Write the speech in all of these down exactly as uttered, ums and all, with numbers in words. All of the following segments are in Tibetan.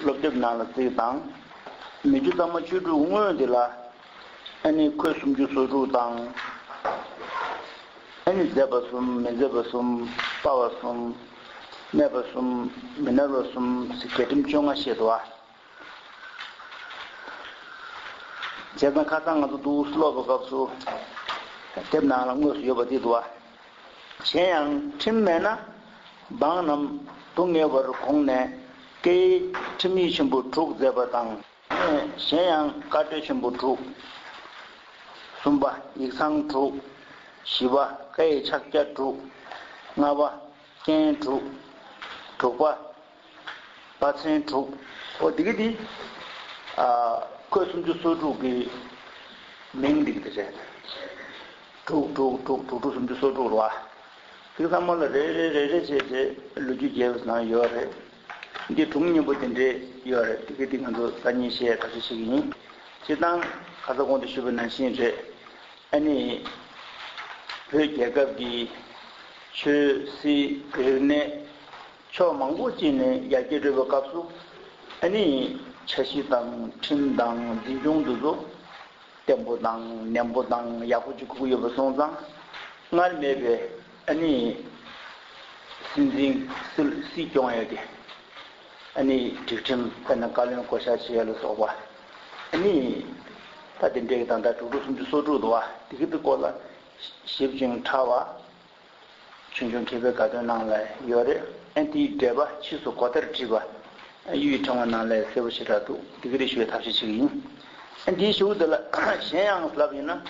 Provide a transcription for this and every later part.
སློབ་དེབ་ནང་ལ་བརྩིས་དང་། མི་རྒྱུ་གཙང་མ་བཅུ་དྲུག་དངོས་འདི་ལ། ཨ་ནི་ཁོད་སུམ་ཅུ་སོ་དྲུག་དང་། ཨ་ནི་མཛེས་པ་གསུམ་མི་མཛེས་པ་གསུམ་སྤར་བ་གསུམ། གནས་པ་གསུམ་མི་ནར་བ་གསུམ་ཟེར་རྒྱས་ཁྲིམས་བཅོ་ལྔ་བཤད་འདུག་བ། བྱས་ཙང་ཁ་སང་ང་ཚོ་འདུག་སློབ་པའི་སྐབས་སུ། དེབ་ནང་ལ་དངོས་སུ་ཡོད་པ་དེ་འདུག་བ། གཞན་ཡང་ཁྲིམས་མེད་ན། འབངས་རྣམས་སྡུག་བསྔལ་བར་དགོངས་ནས། སྐད་ཡིག་ཁྲིམས་ཡིག་ཆེན་པོ་དྲུག་མཛད་པ་དང་། གཞན་ཡང་བཀའ་གྲོས་ཆེན་པོ་དྲུག་གསུམ་པ་ཡིག་ཚང་དྲུག་བཞི་པ་བཀའ་ཡི་ཕྱག་རྒྱ་དྲུག་ལྔ་པ་རྐྱེན་དྲུག་དྲུག་པ་དཔའ་ཚོན་དྲུག་འོ་དེ་གི་དེ། ཁོད་སུམ་ཅུ་སོ་དྲུག་གི་མིང་འདི་གི་དེ་རེད། དྲུག་དྲུག་དྲུག་དྲུག་དྲུག་སུམ་ཅུ་སོ་དྲུག་རེད་བ། དེ་ཚང་མ་ལ་རེ་རེ་རེ་རེ་བྱས་ཏེ་ལོ་རྒྱུས་རྒྱས་པ་ནང་ཡོད་རེད། འདི་སྒྲུང་སྙན་པོ་དེ་འདྲས་ཡོད་རེད། དེ་གི་དེ་ང་ཚོ་སང་ཉིན་བཤད་ཐབས་ཤེས་བྱེད་ཀྱི་ཡིན། སྤྱིར་བཏང་ཁ་སང་གོང་དུ་ཞུས་པ་ནང་བཞིན་རེད། ཨ་ནི། བོད་རྒྱལ་ཁབ་ཀྱི་ཆོས་སྲིད་རིག་གནས་ཕྱོགས་མང་པོ་ཅིག་ནས་ཡར་རྒྱས་འགྲོ་བའི་སྐབས་སུ། ཨ་ནི། འཆར་གཞི་དང་ཁྲིམས་དང་འཛིན་སྐྱོང་དེ་ཚོ་བརྟན་པོ་དང་ནན་པོ་དང་ཡག་པོ་ཅིག་དགོས་ཀྱི་ཡོད་པ་སོང་ཙང་། སྔར་མེད་པའི་ཨ་ནི། སྲིད་འཛིན་སྲིད་སྲིད་སྐྱོང་ཡ་གི་ཨ་ནི་སྒྲིག་ཁྲིམས་དཔེར་ན་བཀའ་བློན་བསྐོ་བཞག་བྱེད་ཡ་ལ་སོགས་པ། ཨ་ནི། ད་དེ་འདྲའི་ད་ལྟ་དྲུག་དྲུག་སུམ་ཅུ་སོ་དྲུག་འདུག་བ། དེ་གི་དེ་སྐོར་ལ་ཞིབ་ཅིང་ཕྲ་བ། ཆུང་ཆུང་མཁས་པའི་དགའ་སྟོན་ནང་ལ་ཡོད་རེད། ཨ་འདིའི་འགྲེལ་པ་ཕྱིས་སུ་གོ་བརྡར་བྲིས་པ། གཡུའི་ཕྲེང་བ་ནང་ལ་གསལ་པོ་ཞེ་དྲག་འདུག་དེ་གི་རེ་ཞུ་བའི་ཐབས་ཤེས་བྱེད་ཀྱི་ཡིན། ཨ་འདིའི་གཞུག་དེ་ལ་གཞན་ཡང་ལབ་ཡིན་ན།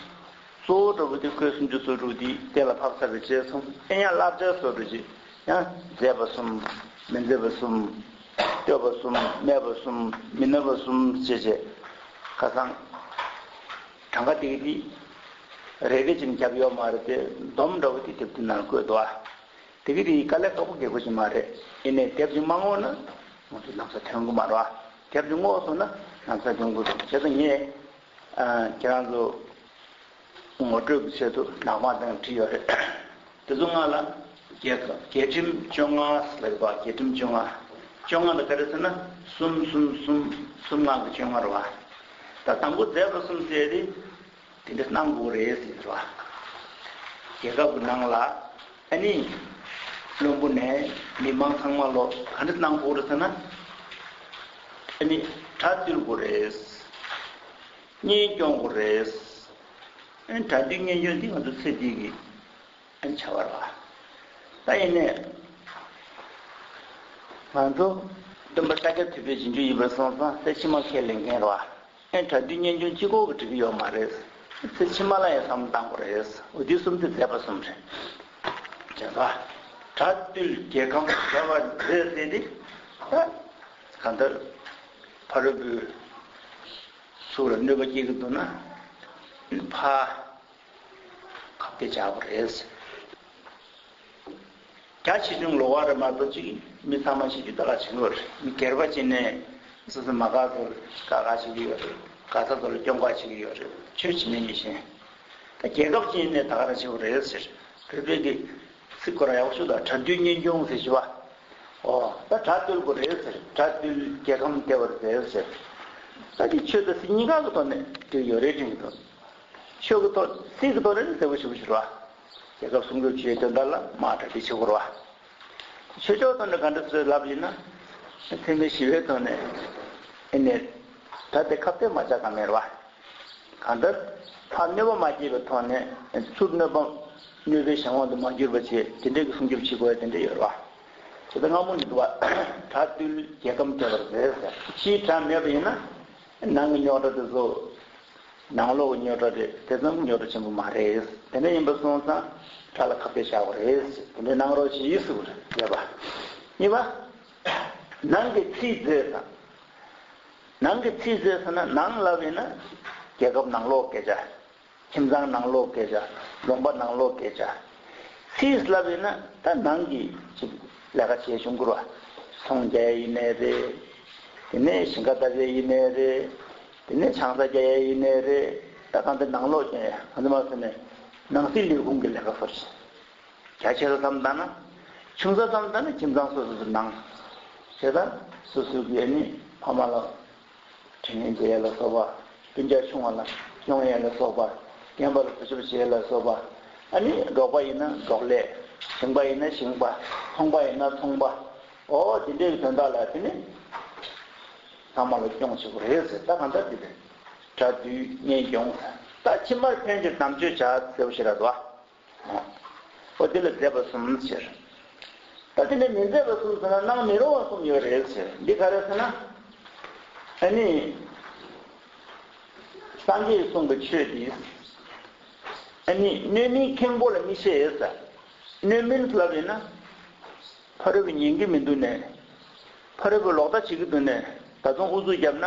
གཙོ་བོ་འདྲ་པོ་དེ་ཁོད་སུམ་ཅུ་སོ་དྲུག་འདི་གཏན་ལ་ཕབ་ཚར་བའི་རྗེས་སུ་ཨེ་ཡང་བསླབ་བྱ་བཟོ་འདྲ་ཅིག་ཡང་མཛེས་པ་གསུམ། མི་མཛེས་པ་གསུམ། བསྟོད་པ་གསུམ། སྨད་པ་གསུམ། མི་ནར་བ་གསུམ་བྱས་བྱས། ཁ་སང་གྲངས་ཀ་དེ་གི་དེ་རེ་རེ་བཞིན་བརྒྱབ་ཡོད་མ་རེད་དེ། སྡོམ་འདྲ་པོ་དེ་དེབ་དེ་ནང་བཀོད་འདུག་ཨ། དེ་གི་དེ་དཀའ་ལས་ཁག་པོ་རྒྱག་དགོས་ཀྱི་མ་རེད། ཡིན་ནའི་དེབ་ཅིག་མ་བསྔོགས་ན་ང་ཚོ་ལམ་སང་ཐོན་གི་མ་རེད་བ། དེབ་ཅིག་བསྔོགས་སོང་ན་ལམ་སང་ཐོན་གི་རེད། བྱས་ཙང་ངས་ཨ་ཁྱེད་རང་ཚོ་ངོ་སྤྲོད་ཀྱི་ཆེད་དུ་ནང་པ་དང་བྲིས་ཡོད་རེད། དེ་ཚོ་ལྔ་ལ་རྒྱལ་ཁབ་རྒྱལ་ཁྲིམས་བཅོ་ལྔ་ལབ་པ། རྒྱལ་ཁྲིམས་བཅོ་ལྔ། བཅོ་ལྔ་ལ་ག་རེ་ཟེར་ན་གསུམ་གསུམ་གསུམ་གསུམ་ལྔ་གི་བཅོ་ལྔ་རེད་བ། ད་དང་པོ་མཛད་པ་གསུམ་ཟེར་ཏེ། དེ་འདྲ་གནང་དགོས་རེད་ཟེར་བ། རྒྱལ་ཁབ་ཀྱི་ནང་ལ་ཨ་ནི་བློན་པོ་ནས་མི་མང་ཚང་མ་ལོ་ག་འདྲ་གནང་དགོས་རེད་ཟེར་ན། ཨ་ནི་གྲྭ་བཏུལ་དགོས་རེད། གཉེན་སྐྱོང་དགོས་རེད། ཨ་ནི་གྲྭ་བཏུལ་གཉེན་སྐྱོང་འདི་ང་ཚོ་ཚེ་འདི་གི་ཨ་ནི་བྱ་བ་རེད་བ། ད་ཡིན་ནས་ང་ཚོ་སྟོན་པ་ཤཱཀྱ་ཐུབ་པའི་རྗེས་འཇུག་ཡིན་པ་སོང་ཙང་ཚེ་ཕྱི་མ་ཁས་ལེན་མཁན་རེད་བ། ཨེ་གྲྭ་བདུན་གཉེན་སྐྱོང་གཅིག་པོ་གིས་འགྲིག་གི་ཡོད་མ་རེད། ཚེ་ཕྱི་མ་ལ་ཡང་བསམ་བློ་བཏང་དགོས་རེད། འོ་དེ་གསུམ་དེ་མཛད་པ་གསུམ་རེད། བྱས་ཙང་གྲྭ་བཏུལ་རྒྱལ་ཁམས་མཛད་པ་མཛད་ཟེར་ཏེ། ད་གང་ལྟར་ཕ་རོལ་པོའི་ཚུར་ལ་གནོད་པ་སྐྱེལ་གྱི་འདུག་ན་ཕ་ཁ་གཏད་བྱ་དགོས་རེད། རྒྱ་ཆེ་ཆུང་ལོགས་ཀ་རེད་མ་གཏོགས་ཅིག་མི་ཚང་མ་བྱེད་རྒྱུ་ད་ག་བྱེད་དགོས་རེད། མི་སྒེར་པ་བྱས་ནས་སོ་སོ་མ་དགའ་ཚོར་དགའ་དགའ་བྱེད་ཀྱི་ཡོད་རེད། དགའ་ཚོར་ལ་སྐྱོན་དགའ་བྱེད་ཀྱི་ཡོད་རེད། ཆོས་བྱེད་མིན་མི་ཤེས། ད་རྒྱལ་ཁབ་ཅིག་ཡིན་ནའི་ད་ག་རང་བྱེད་དགོས་རེད་ཟེར། བོད་པའི་གི་ཚིག་ཁོ་རང་ཡག་ཤོས་ད་གྲྭ་བདུན་གཉེན་སྐྱོང་ཟེར་ཞུ་བ། ཨོ་ད་གྲྭ་བཏུལ་དགོས་རེད་ཟེར། གྲྭ་བཏུལ་རྒྱལ་ཁམས་བདེ་བར་མཛད་ཟེར། ད་འདི་ཆོས་དང་སྲིད་གཉིས་ཀ་གི་ཐོག་ནས་འགྲིག་ཡོད་རེད་དྲན་གྱི་འདུག་ཆོས་ཀྱི་ཐོག་སྲིད་ཀྱི་ཐོག་ནས་གསལ་པོ་ཞེ་པོ་ཞིག་རེད་བ། རྒྱལ་ཁབ་སྲུང་སྐྱོབ་བྱེད་དོན་དག་ལ་དམག་གྲ་སྒྲིག་བྱེད་དགོས་རེད་བ། ཆོས་ཕྱོགས་ཐོག་ནས་ག་འདྲ་ཟེར་ལབ་ཡིན་ན། འཚེ་མེད་ཞི་བའི་ཐོག་ནས་ཨེ་ནས་ད་དེ་ཁ་གཏད་མ་བྱ་ག་མེད་རེད་བ། གང་ལྟར་ཕར་གནོད་པ་མ་སྐྱེལ་བའི་ཐོག་ནས་ཚུར་གནོད་པ་གནོད་པའི་གཞན་དབང་དུ་མ་གྱུར་པ་བྱེད་དེ་འདྲའི་གི་སྲུང་སྐྱོབ་བྱེད་དགོས་ཡ་དེ་འདྲ་ཡོད་རེད་བ། དེ་ལྟར་སྔ་མོ་ནས་འདུག་བ། གྲྭ་བཏུལ་རྒྱལ་ཁམས་བདེ་བར་མཛད་ཟེར། ཕྱིའི་གྲྭ་མེད་པ་ཡིན་ན་ནང་གི་རྙོག་དྲ་དེ་ཚོ། ནང་ལོགས་ཀྱི་རྙོག་དྲ་རེད། དེ་ཙམ་རྙོག་དྲ་ཆེན་པོ་མ་རེད། དེ་འདྲ་ཡིན་པ་སོང་ཙང་གྲྭ་ལ་ཁ་གཏད་བཞག་དགོས་རེད། དེ་འདྲ་གནང་རོགས་བྱེད་ཟེར་དགོས་རེད། ཡོད་པ། གཉིས་པ། ནང་གི་ཚིག་མཛོད་དང་། ནང་གི་ཚིག་མཛོད་ཟེར་ན་ནང་ལབ་ཡིན་ན་རྒྱལ་ཁབ་ནང་ལོགས་སྐད་ཆ། ཁྱིམ་ཚང་ནང་ལོགས་སྐད་ཆ། ལུང་པ་ནང་ལོགས་སྐད་ཆ། ཚིག་ལབ་ཡིན་ན་ད་ནང་གི་ཅིག་ལས་ཀ་བྱེད་བྱུང་དགོས་ར། ཚོང་རྒྱག་ཡ་ཡིན་ནའི་རེད། དེ་ནས་ཞིང་ཁ་བཏབ་ཡ་ཡིན་ནའི་རེད། དེ་ནས་ཆང་ས་རྒྱག་ཡ་ཡིན་ནའི་རེད། ད་གང་ལྟར་ནང་ལོགས་ཀྱི་གང་ལྟར་མ་ཟེར་ནས་ནང་སྲིད་ལས་ཁུངས་ཀྱི་ལས་ཀ་སོགས་ཤིག་རྒྱ་ཆེ་ས་བསམ་བཏང་ན། ཆུང་ས་བསམ་བཏང་ན་ཁྱིམ་ཚང་སོ་སོ་སོ་ནང་། བྱས་ཙང་ སོ་སོ་གི་ཨ་ནི་ཕ་མ་ལ་དྲིན་ལན་འཇལ་ཡ་ལ་སོགས་པ། སྤུན་ཀྱག་ཆུང་བ་ལ་སྐྱོང་ཡ་ལ་སོགས་པ། རྒན་པ་ལ་གུས་ཞབས་བྱེད་ཡ་ལ་སོགས་པ། ཨ་ནི་འབྲོག་པ་ཡིན་ན་འབྲོག་ལས། ཞིང་པ་ཡིན་ན་ཞིང་པ། ཚོང་པ་ཡིན་ན་ཚོང་པ། ཨོ་དེ་འདྲའི་དོན་དག་ལ་དེ་ནི་ཚང་མ་ལ་སྐྱོང་བྱེད་དགོས་རེད་ཟེར། ད་གང་ལྟར་དེ་རེད། དགྲ་འདུལ་གཉེན་སྐྱོང་ཟེར། ད་ཕྱི་མར་ཕན་ཕྱིར་དམ་ཆོས་བྱ་ཟེར་བ་ཞིག་རེད་དོ། ཨོ་དེ་ལ་མཛད་པ་གསུམ་ཟེར། ད་དེ་ནས་མི་མཛད་པ་གསུམ་ཟེར་ན་གནང་མི་རུང་བ་གསུམ་ཡོད་རེད་ཟེར། འདི་ག་རེ་ཟེར་ན། ཨ་ནི། སངས་རྒྱས་གསུངས་པའི་ཆོས་འདི། ཨ་ནི་སྣོད་མིན་མཁན་པོ་ལ་མི་བཤད་ཟེར། སྣོད་མིན་ལབ་ཡིན་ན། ཕ་རོལ་པོ་ཉན་གྱི་མི་འདུག་ནས། ཕ་རོལ་པོ་ལོག་ལྟ་བྱེད་ཀྱི་འདུག་ནས་ད་དུང་ཨུ་ཚུགས་བརྒྱབ་ན།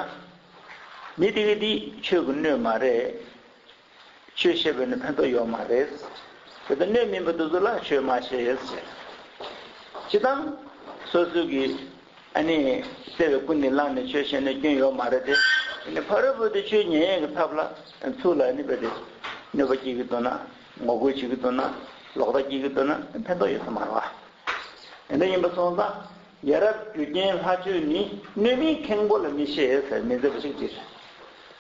མི་དེ་གི་འདི་ཆོས་ཀྱི་སྣོད་མ་རེད། ཆོས་བཤད་པས་ནི་ཕན་ཐོགས་ཡོད་མ་རེད། དེ་ལྟར་སྣོད་མིན་པ་དེ་ཚོ་ལ་ཆོས་མ་བཤད་ཟེར། སྤྱིར་བཏང་སོ་སོ་གི་ཨ་ནི་བརྩེ་བའི་ཀུན་ནས་བསླངས་ནས་ཆོས་བཤད་ན་སྐྱོན་ཡོད་མ་རེད་དེ། ཨ་ནི་ཕ་རོལ་པོ་དེ་ཆོས་ཉན་ཡས་ཀྱི་ཐབས་ལ་ཚུར་ལ་ཨ་ནི་རྦད་དེ་གནོད་པ་སྐྱེལ་གྱི་འདུག་ན། ངོ་རྒོལ་བྱེད་ཀྱི་འདུག་ན། ལོག་ལྟ་སྐྱེལ་གྱི་འདུག་ན་ཕན་ཐོགས་ཡོད་ས་མ་རེད་བ། དེ་འདྲ་ཡིན་པ་སོང་ཙང་། ཡ་རབས་རྒྱུ་རྐྱེན་ལྷ་ཆོས་ནི། སྣོད་མིན་མཁན་པོ་ལ་མི་བཤད་ཟེར། མི་མཛད་པ་ཞིག་ཅིག་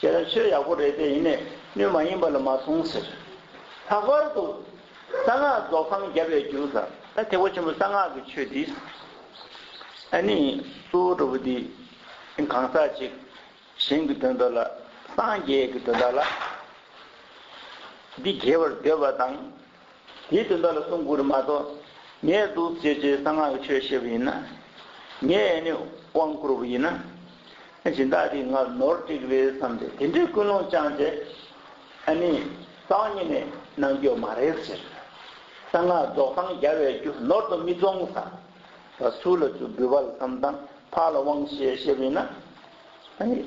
བྱས་ན་ཆོས་ཡག་པོ་རེད་དེ། ཡིན་ནས་སྣོད་མ་ཡིན་པ་ལ་མ་སོང་ཟེར། ལྷག་པར་དུ་གསང་སྔགས་རྫོགས་སངས་རྒྱ་བའི་རྒྱུ་ཟེར། ད་ཐེག་པ་ཆེན་པོའི་གསང་སྔགས་ཀྱི་ཆོས་འདི། ཨ་ནི་གཙོ་བོ་འདྲ་པོ་འདི་གང་ཟག་ཅིག་གཞན་གྱི་དོན་དག་ལ། སངས་རྒྱས་ཀྱི་དོན་དག་ལ། འདི་དགེ་བར་འདོད་པ་དང་། དེའི་དོན་དག་ལ་གསུང་དགོས་རེད་མ་གཏོགས། ངས་འདུག་ཟེར་བྱས་གསང་སྔགས་ཀྱི་ཆོས་བཤད་པ་ཡིན་ན། ངས་ཨ་ནི་དབང་བསྐུར་བ་ཡིན་ན། སྦྱིན་བདག་དེས་ང་ནོར་སྤྲད་ཀྱི་རེད་བསམ་སྟེ་དེ་འདྲའི་ཀུན་སློང་བཅངས་བྱས། ཨ་ནི་རྩ་བ་ཉིད་ནས་གནང་རྒྱུ་མ་རེད་ཟེར། གསང་སྔགས་རྫོགས་སངས་རྒྱ་བའི་རྒྱུ་ནོར་དུ་མི་བཙོང་ཟེར། ཚུར་ལ་ཚུར་འབུལ་བ་ལ་བསམ་དང་། ཕར་ལ་དབང་ཞེས་བཤད་པ་ཡིན་ན། ཨ་ནི་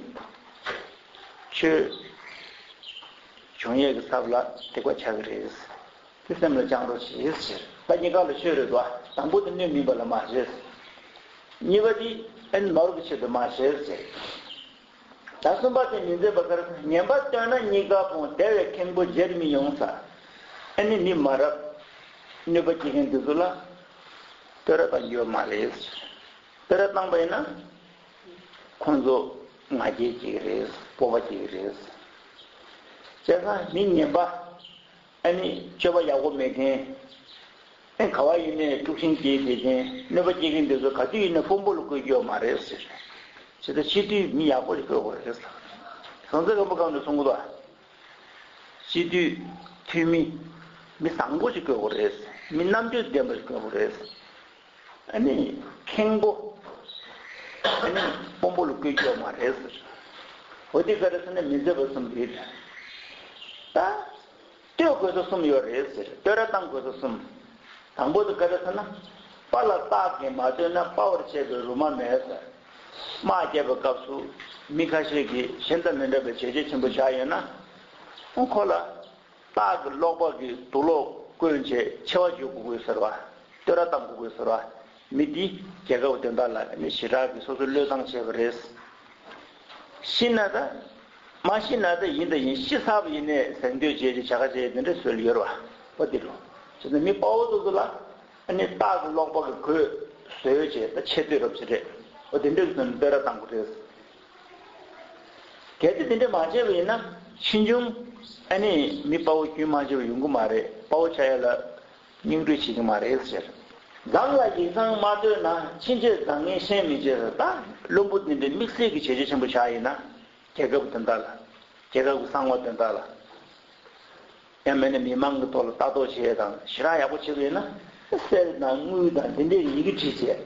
ཆོས་འབྱུང་ཡས་ཀྱི་ཐབས་ལ་སྡིག་པ་ཆགས་ཀྱི་རེད། དེ་སེམས་ལ་བཅངས་རོགས་བྱེད་ཟེར། ད་གཉིས་ཀ་ལ་ཆོས་རེད་དོ། དང་པོ་དེ་སྣོད་མིན་པ་ལ་མ་བྱེད། གཉིས་པ་དེ་ཨ་ནི་ནོར་གྱི་ཆེད་དུ་མ་བྱེད་ཟེར། ད་གསུམ་པ་དེ་མི་མཛད་པ་ག་རེ། ངན་པ་བསྟོད་ན་གཉིས་ཀ་ཕུང་། བདེ་བའི་མཁན་པོ་མཇལ་མི་ཡོང་ཟེར། ཨ་ནི་མི་མ་རབས་གནོད་པ་སྐྱེལ་མཁན་དེ་ཚོ་ལ་བསྟོད་ར་བཏང་རྒྱུ་ཡོད་མ་རེད་ཟེར། བསྟོད་ར་བཏང་པ་ཡིན་ན་ཁོང་ཚོ་ང་རྒྱལ་སྐྱེ་གི་རེད། སྤོབས་པ་སྐྱེ་གི་རེད། བྱས་ཙང་མི་ངན་པ། ཨ་ནི་སྤྱོད་པ་ཡག་པོ་མེད་མཁན། ཨེ་ག་བ་ཡིན་ནའི་དཀྲུག་ཤིང་སྐྱེས་བསྡད་མཁན། གནོད་པ་སྐྱེལ་མཁན་དེ་ཚོ་ག་དུས་ཡིན་ནའི་དཔོན་པོ་ལ་བསྐོས་རྒྱུ་ཡོད་མ་རེད་ཟེར། བྱས་ཙང་སྤྱི་འཐུས་མི་ཡག་པོ་ཞིག་བསྐོས་དགོས་རེད་ཟེར། ཟང་ཟིང་རིན་པོ་ཁམས་ནས་གསུང་གི་འདུག། སྤྱི་འཐུས་འཐུས་མི་མི་བཟང་པོ་ཞིག་བསྐོས་དགོས་རེད། མི་རྣམ་དཔྱོད་ལྡན་པ་ཞིག་བསྐོས་དགོས་རེད། ཨ་ནི་མཁན་པོ། ཨ་ནི་དཔོན་པོ་ལ་བསྐོས་རྒྱུ་ཡོད་མ་རེད་ཟེར། འོ་དེ་ག་རེ་ཟེར་ན་མི་མཛད་པ་གསུམ་རེད། ད་བསྟོད་དགོས་ས་གསུམ་ཡོད་རེད་ཟེར། བསྟོད་ར་བཏང་དགོས་ས་གསུམ། དང་པོ་དེ་ག་རེ་ཟེར་ན། དཔའ་ལ་སྟག་གིས་མ་བསྟོད་ན། དཔའ་བར་བྱེད་པའི་རུ་མ་མེད་ཟེར། དམག་རྒྱག་པའི་སྐབས་སུ་མི་ཁ་ཤས་ཀྱིས་གཞན་དང་མི་འདྲ་བའི་བྱས་རྗེས་ཆེན་པོ་བཞག་ཡོད་ན། ཁོ་ལ་སྟག་གི་སློག་པ་གིས་དུག་སློག་བསྐོན་བྱས་ཆེ་བ་འཇོག་དགོས་ཟེར་བ། བསྟོད་ར་བཏང་དགོས་ཟེར་བ། མི་འདི་རྒྱལ་ཁབ་དོན་དག་ལ་ནི་ཞེ་དྲག་གི་སོ་སོ་བློས་བཏང་བྱས་པ་རེད། ཤི་ན་ད། མ་ཤི་ན་ད་ཡིན་ད་ཡིན། ཤི་ཚར་བ་ཡིན་ནའི་གཟེངས་བསྟོད་བྱས་ཏེ་བྱ་དགའ་བྱས་དེ་འདྲ་སྲོལ་ཡོད་རེད་བ། འོ་དེ་འདྲ། བྱས་ཙང་མི་དཔའ་བོ་དེ་ཚོ་ལ་ཨ་ནི་སྟག་གི་སློག་པ་གི་གོས་བཟོས་བྱས་ད་ཆེ་བསྟོད་རབས་ཅིག་རེད། འོ་དེ་འདྲ་གི་བསྟོད་ར་བཏང་དགོས་རེད། གལ་ཏེ་དེ་འདྲ་མ་བྱས་པ་ཡིན་ན་ཕྱིས་འབྱུང་ཨ་ནི་མི་དཔའ་བོ་རྒྱུན་མ་ཆད་པ་ཡོང་གི་མ་རེད། དཔའ་བོ་ཆགས་ཡ་ལ་སྙིང་རུས་བྱེད་ཀྱི་མ་རེད་ཟེར། མཛངས་ལ་ཡིག་ཚང་མ་བཏོན་ན། ཕྱིན་ཆད་མཛངས་ངན་ཤན་མི་བྱེད་ཟེར། ད་བླུན་པོ་འདི་འདྲའི་དམིགས་བསལ་གྱི་བྱས་རྗེས་ཆེན་པོ་ཆགས་ཡིན་ན། རྒྱལ་ཁབ་དོན་དག་ལ། རྒྱལ་ཁབ་ཀྱི་གསང་བ་དོན་དག་ལ། ཡང་མིན་ན་མི་མང་གི་ཐོག་ལ་ལྟ་རྟོག་བྱེད་ཡས་དང་ཞེ་དྲག་ཡག་པོ་བྱེད་དགོས་ཡིན་ན། གསེར་དང་དངུལ་དང་དེ་འདྲའི་ཡི་གེ་བྲིས་བྱས་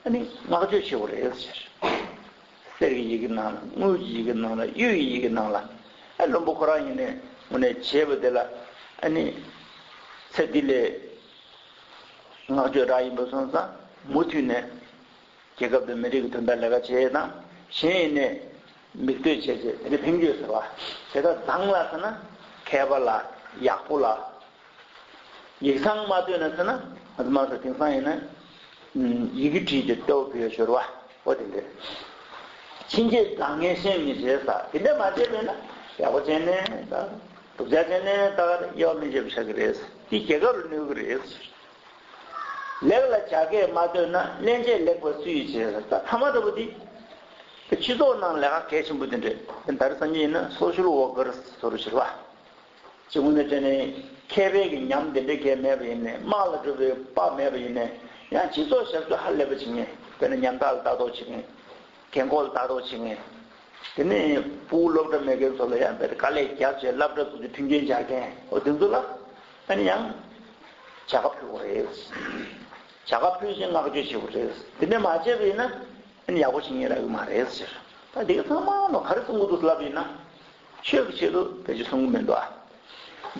ཨ་ནི་བསྔགས་བརྗོད་བྱེད་དགོས་རེད་ཟེར། གསེར་གྱི་ཡི་གེ་ནང་ལ། དངུལ་གྱི་ཡི་གེ་ནང་ལ། གཡུ་ཡི་ཡི་གེ་ནང་ལ། ཨ་བླུན་པོ་ཁོ་རང་ཡིན་ནའི་དངོས་གནས་བྱས་པ་དེ་ལ་ཨ་ནི་ཚེ་འདི་ལས་བསྔགས་བརྗོད་རག་ཡིན་པ་སོང་ཙང་མུ་མཐུད་ནས། རྒྱལ་ཁབ་དང་མི་རིགས་ཀྱི་དོན་དག་ལས་ཀ་བྱེད་ཡས་དང་། གཞན་ཡིན་ནའི་མིག་ལྟོས་བྱས་བྱས་དེ་འདྲ་ཕན་གྱི་ཡོད་ཟེར་བ། དེ་ལྟར་མཛངས་ལ་ཟེར་ན་མཁས་པ་ལ། ཡག་པོ་ལ། ཡིག་ཚང་མ་བཏོན་ན་ཟེར་ན། ང་ཚོ་མ་ཟེར་དེང་སང་ཡིན་ན་ཡི་གེ་བྲིས་ཏེ་ལྟོ་བུད་ཡོད་ཤོར་བ། འོ་དེ་འདྲ། ཕྱིན་ཆད་མཛངས་ངན་ཤན་མི་བྱེད་ཟེར། དེ་འདྲ་མ་བྱས་པས་ན་ཡག་པོ་བྱས་ནས་ད། སྡུག་ཅག་བྱས་ནས་ད་དབྱེ་བ་མི་འབྱེད་པ་ཆགས་ཀྱི་རེད། དེ་རྒྱལ་ཁབ་ལ་གནོད་ཀྱི་རེད། ལེགས་ལ་བྱ་སྐད་མ་བཏོན་ན། སླན་ཆད་ལེགས་པར་སུས་བྱེད་ཟེར། ད་ཐ་མ་འདྲ་པོ་འདི་ སྤྱི་ཚོགས་ནང་ལས་ཀ་གལ་ཆེན་པོ་དེ་འདྲ་དེ་ད་རེས་སང་ཉིན་ཡིན་ན་སོ་ཤལ་ཝོག་ཀར་ཟེར་བ་ཞིག་རེད་བ། སྤྱི་དངོས་གནས་དྲན་ནས་མཁས་པའི་གི་ཉམས་དེ་འདྲ་གལ་མེད་པ་ཡིན་ནའི་དམག་ལ་འགྲོ་བའི་དཔའ་མེད་པ་ཡིན་ནའི་ཡང་སྤྱི་ཚོགས་ཞབས་ཞུ་ཧ་ལས་པ་བྱེད་མཁན། དཔེར་ན་ཉམ་ཐག་ལ་ལྟ་རྟོག་བྱེད་མཁན། རྒན་འཁོགས་ལ་ལྟ་རྟོག་བྱེད་མཁན། དེ་ནས་ཕྲུ་གུ་སློབ་གྲྭ་མེད་མཁན་ཚོ་ལ་ཡང་དཔེར་དཀའ་ལས་རྒྱབ་བྱས་སློབ་གྲྭ་ཚུགས་ཏེ་མཐུན་རྐྱེན་སྦྱར་མཁན་འོ་དེ་ཚོ་ལ་ཨ་ནི་ཡང་བྱ་དགའ་ཕུལ་དགོས་རེད། བྱ་དགའ་ཕུལ་ཞིང་བསྔགས་བརྗོད་བྱེད་དགོས་རེད། དེ་འདྲ་མ་བྱས་པ་ཡིན་ན་ཨ་ནི་ཡག་པོ་བྱེད་མཁན་རག་གི་མ་རེད་ཟེར། ད་འདི་ག་ཚང་མ་ནོ་ག་རེ་གསུང་གི་འདུག་ལབ་ཡིན་ན། ཆོས་ཀྱི་ཆེད་དུ་བེད་སྤྱོད་གསུང་གི་མི་འདུག་ཨ།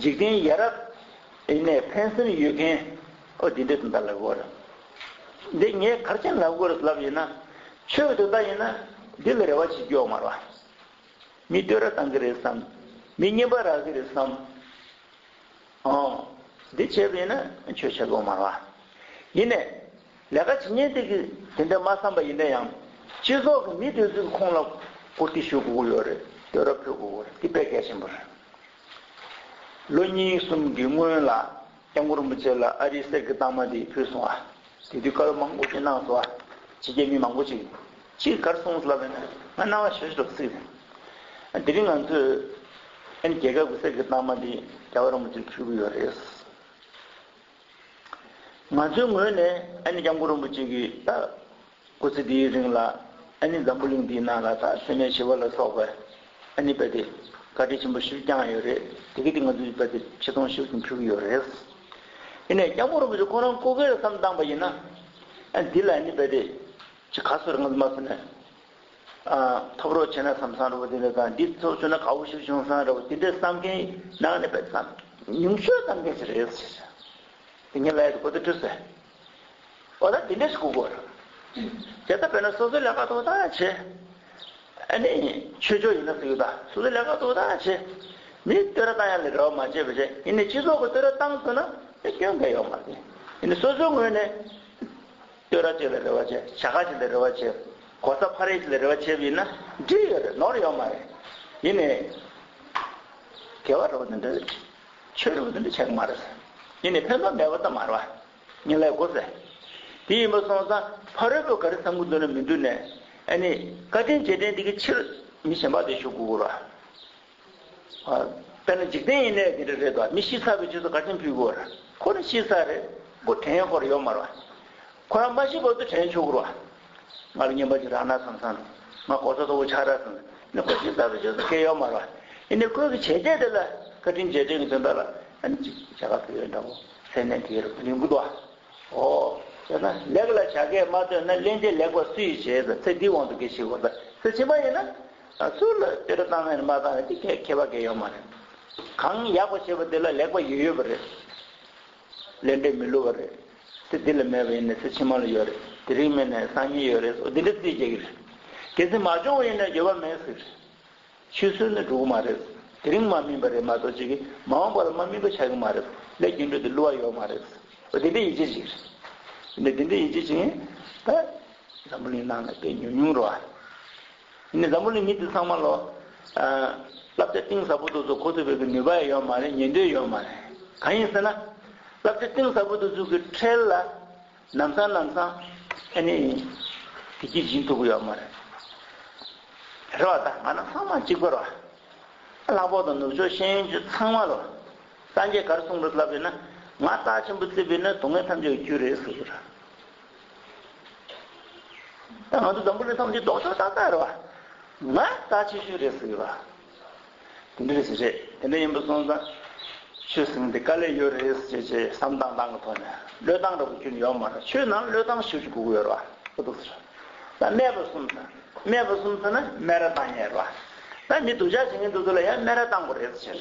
འཇིག་རྟེན་ཡ་རབས་ཡིན་ནའི་ཕན་སེམས་ཡོད་མཁན་ཨོ་འདི་འདྲས་དུ་འདྲ་ལབ་དགོས་རེད། འདི་ངས་ག་རེ་བྱས་ལབ་དགོས་རེད་ལབ་ཡིན་ན། ཆོས་ཀྱི་དོན་དག་ཡིན་ན་འདི་ལ་རེ་བ་བྱེད་རྒྱུ་ཡོད་མ་རེད་བ། མི་བསྟོད་ར་བཏང་གི་རེད་བསམ། མི་རྔན་པ་རག་གི་རེད་བསམ། ཨོ། འདི་བྱས་པ་ཡིན་ན་ཆོས་བྱེད་དགོས་མ་རེད་བ། ཡིན་ནའི། ལས་ཀ་བྱེད་མཁན་དེ་གིས་དེ་འདྲ་མ་བསམ་པ་ཡིན་ན་ཡང་། སྤྱི་ཚོགས་ཀྱི་མི་དེ་ཚོས་ཁོང་ལ་བཀུར་སྟི་ཞུ་དགོས་ཀྱི་ཡོད་རེད། བསྟོད་ར་ཕུལ་དགོས་ཀྱི་ཡོད་རེད། འདི་དཔེ་གལ་ཆེན་པོ་རེད། ལོ་གཉིས་གསུམ་གྱི་སྔོན་ལ་སྐྱབས་མགོན་རིན་པོ་ཆེ་ལ་ཨ་རིའི་གསེར་གྱི་རྟགས་མ་དེ་ཕུལ་སོང་བ། དེ་དུས་སྐལ་བ་མང་པོ་ཅིག་གནང་སོང་བ། ཕྱི་རྒྱལ་མི་མང་པོ་ཅིག་ཅིག་གར་སོང་ལབ་ན་ང་སྣང་བ་ཞེ་པོ་ཞིག་སྲིད། དེ་རིང་ང་ཚོས་ཨ་ནི་རྒྱལ་ཁབ་ཀྱི་གསེར་གྱི་རྟགས་མ་འདི་རྒྱལ་བ་རིན་པོ་ཆེར་ཕུལ་གྱི་ཡོད་རེད། ང་ཚོའི་ངོས་ནས་ཨ་ནི་སྐྱབས་མགོན་རིན་པོ་ཆེ་གི་ད་སྐུ་ཚེ་འདིའི་རིང་ལ་ཨ་ནི་འཛམ་བུ་གླིང་འདིའི་ནང་ལ་ད་འཚེ་མེད་ཞི་བ་ལ་སོགས་པའི་ཨ་ནི་རྦད་དེ་བཀའ་དྲིན་ཆེན་པོ་ཞེ་པོ་བསྐྱངས་ཡོད་རེད། དེ་གི་དེ་ང་ཚོས་རྦད་དེ་ཆེ་མཐོང་ཞེ་པོ་ཞིག་ཕུལ་གྱི་ཡོད་རེད། ཡིན་ནའི་སྐྱབས་མགོན་རིན་པོ་ཆེ་ཁོ་རང་སྐུ་སྒེར་བསམ་བཏང་པ་ཡིན་ན། ཨ་འདི་ལ་ནི་རྦད་དེ་ཅིག་ག་ཚོད་རེད་ང་ཚོ་མ་སོང་ནས། ཨ་ཐོབ་རོགས་བྱས་ན་བསམ་བསམ་འདྲ་བོ་དེ་འདྲ་དང་འདི་ཚོ་བྱུང་ན་དགའ་བོ་ཞིག་བྱུང་བསམ་འདྲ་བོ་དེ་འདྲའི་བསམ་མཁན་ནང་ནས་དཔེ་ཙམ་ཉུང་ཤོས་ཙམ་མཁན་ཞིག་རེད་ཟེར། དེ་ངས་ལབ་ཡ་དེ་གོ་བདེ་འགྲོ་ཟེར། འོ་ད་དེ་འདྲ་ཞིག་དགོས་ཀྱི་རེད། དེ་ལྟ་བས་ན་སོ་སོའི་ལས་ཀ་ཏོག་ཙམ་བྱེད། ཨ་ནི་ཆོས་ཕྱོགས་ཡིན་ན་ཟེར་གྱི་ད་སོ་སོའི་ལས་ཀ་ཏོག་ཙམ་བྱེད། མིའི་བསྟོད་ར་བཏང་ཡ་ལ་རེ་བ་མ་བྱེད་པ་བྱེད། ཡིན་ནའི་སྤྱི་ཚོགས་ཀྱི་བསྟོད་ར་བཏང་ཐུབ་ན་དེ་སྐྱོན་གང་ཡོད་མ་རེད། ཡིན་ནའི་སོ་སོའི་ངོས་ནས་བསྟོད་ར་ཅིག་ལ་རེ་བ་བྱེད། བྱ་དགའ་ཅིག་ལ་རེ་བ་བྱེད། གོ་ས་འཕར་ཡ་ཅིག་ལ་རེ་བ་བྱེད་པ་ཡིན་ན་འགྲིག་ཡོད་རེད། ནོར་ཡོད་མ་རེད། ཡིན་ནའི་དགེ་བ་རེ་བ་དེ་འདྲ་ཆོས་རེ་བ་དེ་འདྲ་བྱེད་ཀྱི་མ་རེད། ཡིན་ནའི་ཕན་ཐོགས་མེད་པ་ད་མ་རེད་བ། ངས་ལབ་དགོས་ཟེར། དེ་ཡིན་པ་སོང་ཙང་ཕ་རོལ་པོ་ག་རེ་བསམ་གྱི་འདུག་ན་མི་འདུག་ནས་ཨ་ནི་བཀའ་དྲིན་རྗེས་དྲན་འདི་གི་ཕྱིར་མི་གཞན་པ་དེ་ཞུ་དགོས་ར། དཔེར་ན་འཇིག་རྟེན་ཡིན་ནའི་དེ་འདྲ་རེད་དོ། མི་ཤི་ཚར་བའི་རྗེས་སུ་བཀའ་དྲིན་ཕུལ་དགོས་ར། ཁོ་ནི་ཤི་ཚར་རེད། ཁོ་དྲན་ཁོ་ར་ཡོད་མ་རེད་བ། ཁོ་རང་མ་ཤི་བར་དུ་དྲན་ཆོག་གི་རེད་བ། ང་ལ་རྔན་པ་ཅིག་རག་ན་བསམ་བསམ། ང་གོ་ས་མཐོ་པོ་ཆགས་ར་བསམ། ནི་ཁོ་ཤི་ཚར་བའི་རྗེས་སུ་གལ་ཡོད་མ་རེད་བ། ཡིན་ནའི་ཁོའི་གི་བྱས་རྗེས་དེ་ལ་བཀའ་དྲིན་རྗེས་དྲན་གྱི་དོན་དག་ལ་ཨ་ནི་ཅིག་བྱ་དགའ་ཕུལ་ཡོད་འདྲ་བོ་སེམས་ནས་དེ་རུ་ཡོང་གི་འདུག་བ། ཨོ། བྱས་ན་ལེགས་ལ་བྱ་སྐད་མ་བཏོན་ན་སླན་ཆད་ལེགས་པ་སུ་ཡིས་བྱེད་ཟེར། ཚེ་འདིའི་དབང་དུ་དགེ་བྱེད་དགོས་ཟེར། ཚེ་ཕྱི་མ་ཡིན་ན་སུ་ལ་བསྟོད་ར་བཏང་ན་མ་བཏང་ན་དེ་ཁྱད་ཁྱད་པར་གང་ཡང་ཡོད་མ་རེད། གང་ཡག་པ་བྱས་པ་དེ་ལ་ལེགས་པ་ཡོད་ཡོད་པ་རེད། ལས་འབྲས་མི་བསླུ་བ་རེད། ཚེ་འདི་ལ་མེད་པ་ཡིན་ན་ཚེ་ཕྱི་མ་ལ་ཡོད་རེད། དེ་རིང་མེད་ན་སང་ཉིན་ཡོད་རེད། འོ་འདི་འདྲ་རྩིས་རྒྱག་གི་རེད། གལ་སྲིད་མ་བྱུང་བ་ཡིན་ན་འགྱོད་པ་མེད་ཟེར། ཆུད་ཟོས་ནི་འགྲོ་གི་མ་རེད། དེ་རིང་མ་སྨིན་པ་རེད་མ་གཏོགས་ཅིག་གིས་མ་འོངས་པ་ལ་མ་སྨིན་པ་ཆགས་ཀྱི་མ་རེད། ལས་རྒྱུ་འབྲས་དེ་བསླུ་བ་ཡོད་མ་རེད། འོ་དེ་འདྲ་ཡིད་ཆེས་ཅིག་རེད། འདི་འདི་འདྲ་ཡིད་ཆེས་ཅིག་ཡིན། ད་འཛམ་བུ་གླིང་ནང་ན་དཔེ་ཉུང་ཉུང་རེད་བ། ཡིན་ནའི་འཛམ་བུ་གླིང་མི་དེ་ཚང་མ་ལོ། ཨ། བསླབ་བྱ་གཏིང་ཟབ་པོ་དེ་ཚོ་གོ་ཐུབ་པའི་གི་ནུས་པ་ཡང་ཡོད་མ་རེད། ཉན་འདོད་ཡོད་མ་རེད། གང་ཡིན་ཟེར་ན། བསླབ་བྱ་གཏིང་ཟབ་པོ་དེ་ཚོ་གི་ཁྲལ་ལ་ལམ་སང་ལམ་སང་ཨ་ནི་བདེ་སྐྱིད་སྦྱིན་ཐུབ་ཀྱི་ཡོད་མ་རེད། རེད་བ། ད་ང་རང་ཚང་མ་གཅིག་པ་རེད་བ། ལྷག་པར་དུ་ནུབ་ཕྱོགས་ཤེས་ཡོན་ཅན་ཚང་མ་ལོ། སངས་རྒྱས་ག་རེ་གསུངས་རེད་ལབ་ཡོད་ན། ང་རྟགས་ཆེན་པོ་བརྩིས་པ་ཡིན་ན་སྡུག་བསྔལ་ཐམས་ཅད་ཀྱི་རྒྱུ་རེད་ཟེར་གྱི་རེད། ད་ང་ཚོ་འཛམ་བུ་གླིང་ཐམས་ཅད་ལྡོག་ཕྱོགས་ཏག་ཏག་རེད་བ། ང་རྟགས་ཆེ་ཤོས་རེད་ཟེར་གྱི་རེད། དེ་འདྲ་རེད་ཟེར་རེད། དེ་འདྲ་ཡིན་པ་སོང་ཙང་། ཆོས་ཟེར་མཁན་དེ་དཀའ་ལས་ཡོད་རེད་ཟེར་བྱས་བསམ་བཏང་བཏང་གི་ཐོག་ནས་བློས་བཏང་འདྲ་པོ་ཁྱོན་ནས་ཡོད་མ་རེད། ཆོས་ནང་བློས་བཏང་ཞེ་པོ་ཅིག་དགོས་ཀྱི་ཡོད་རེད་བ། ཨོ་འདུག་ཟེར། ད་སྨད་པ་གསུམ་ཟེར། སྨད་པ་གསུམ་ཟེར་ན་སྨད་ར་བཏང་ཡས་རེད་བ། ད་མི་སྡུག་ཅག་བྱེད་མཁན་དེ་ཚོ་ལ་ཡང་སྨད་ར་བཏང་དགོས་རེད་ཟེར།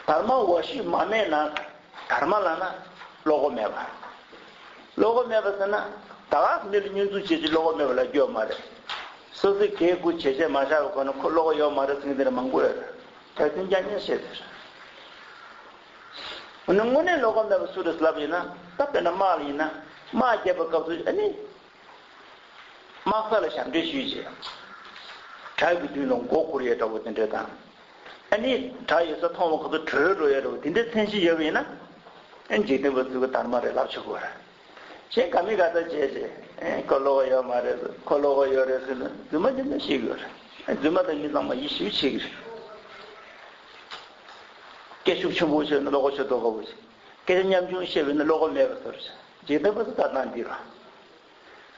དྷརྨ་བ་ཤུ་མ་སྨད་ན། དྷརྨ་ལབ་ན་བློ་ཁོག་མེད་པ། བློ་ཁོག་མེད་པ་ཟེར་ན། ད་ག་མི་ལ་བསྙོན་འཛུགས་བྱེད་ཀྱི་བློ་ཁོག་མེད་པ་ལབ་རྒྱུ་ཡོད་མ་རེད། སོ་སོས་གས་རྐུ་བྱས་བྱས་མ་བཞག་པའི་སྒོ་ནས་ཁོ་བློ་ཁོག་ཡོད་མ་རེད་ཟེར་མཁན་དེ་འདྲ་མང་པོ་ཡོད་རེད། ད་དེ་འདྲ་ཉན་ཤེས་ཟེར། འོ་ན་དངོས་གནས་བློ་ཁོག་མེད་པ་སུ་རེད་ལབ་ཡིན་ན། ད་དཔེར་ན་དམག་ལ་ཡིན་ན། དམག་རྒྱབ་པའི་སྐབས་སུ་ཨ་ནི། དམག་ས་ལ་ཞབས་འདྲེན་ཞུས་བྱས། བྲག་གི་མདུན་ལ་མགོ་སྒུར་ཡས་འདྲ་བོ་དེ་འདྲ་དང་། ཨ་ནི་བྲག་ཡོད་ས་མཐོང་བ་ཁོ་ཚོ་བྲོས་འགྲོ་ཡས་འདྲ་བོ་དེ་འདྲའི་མཚན་གཞི་ཡོད་པ་ཡིན་ན། ཨ་ནི་འཇིག་རྟེན་པ་ཚོས་གི་དྷརྨ་རེད་ལབ་ཆོག་གི་རེད། གཞན་ག་མི་ག་ད་བྱས་བྱས། ཨེ་ཁོ་བློ་ཁོག་ཡོད་མ་རེད། ཁོ་བློ་ཁོག་ཡོད་རེད་ཟེར་ན་རྫུན་མ་རྫུན་མ་བཤད་ཀྱི་ཡོད་རེད། ཨེ་རྫུན་མ་དང་མི་ཚང་མ་ཡིད་ཞིབ་བྱེད་ཀྱི་རེད། སྐད་ཤུགས་ཆེན་པོ་བཤད་ན་བློ་ཁོག་ཆེ་མདོག་ཁ་པོ་བྱེད། སྐད་ཆ་ཉམ་ཆུང་བཤད་པ་ཡིན་ན་བློ་ཁོག་མེད་པ་བཟོ་འདྲ་བྱེད། འཇིག་རྟེན་པ་ཚོ་ད་ལྟ་འདི་རེད།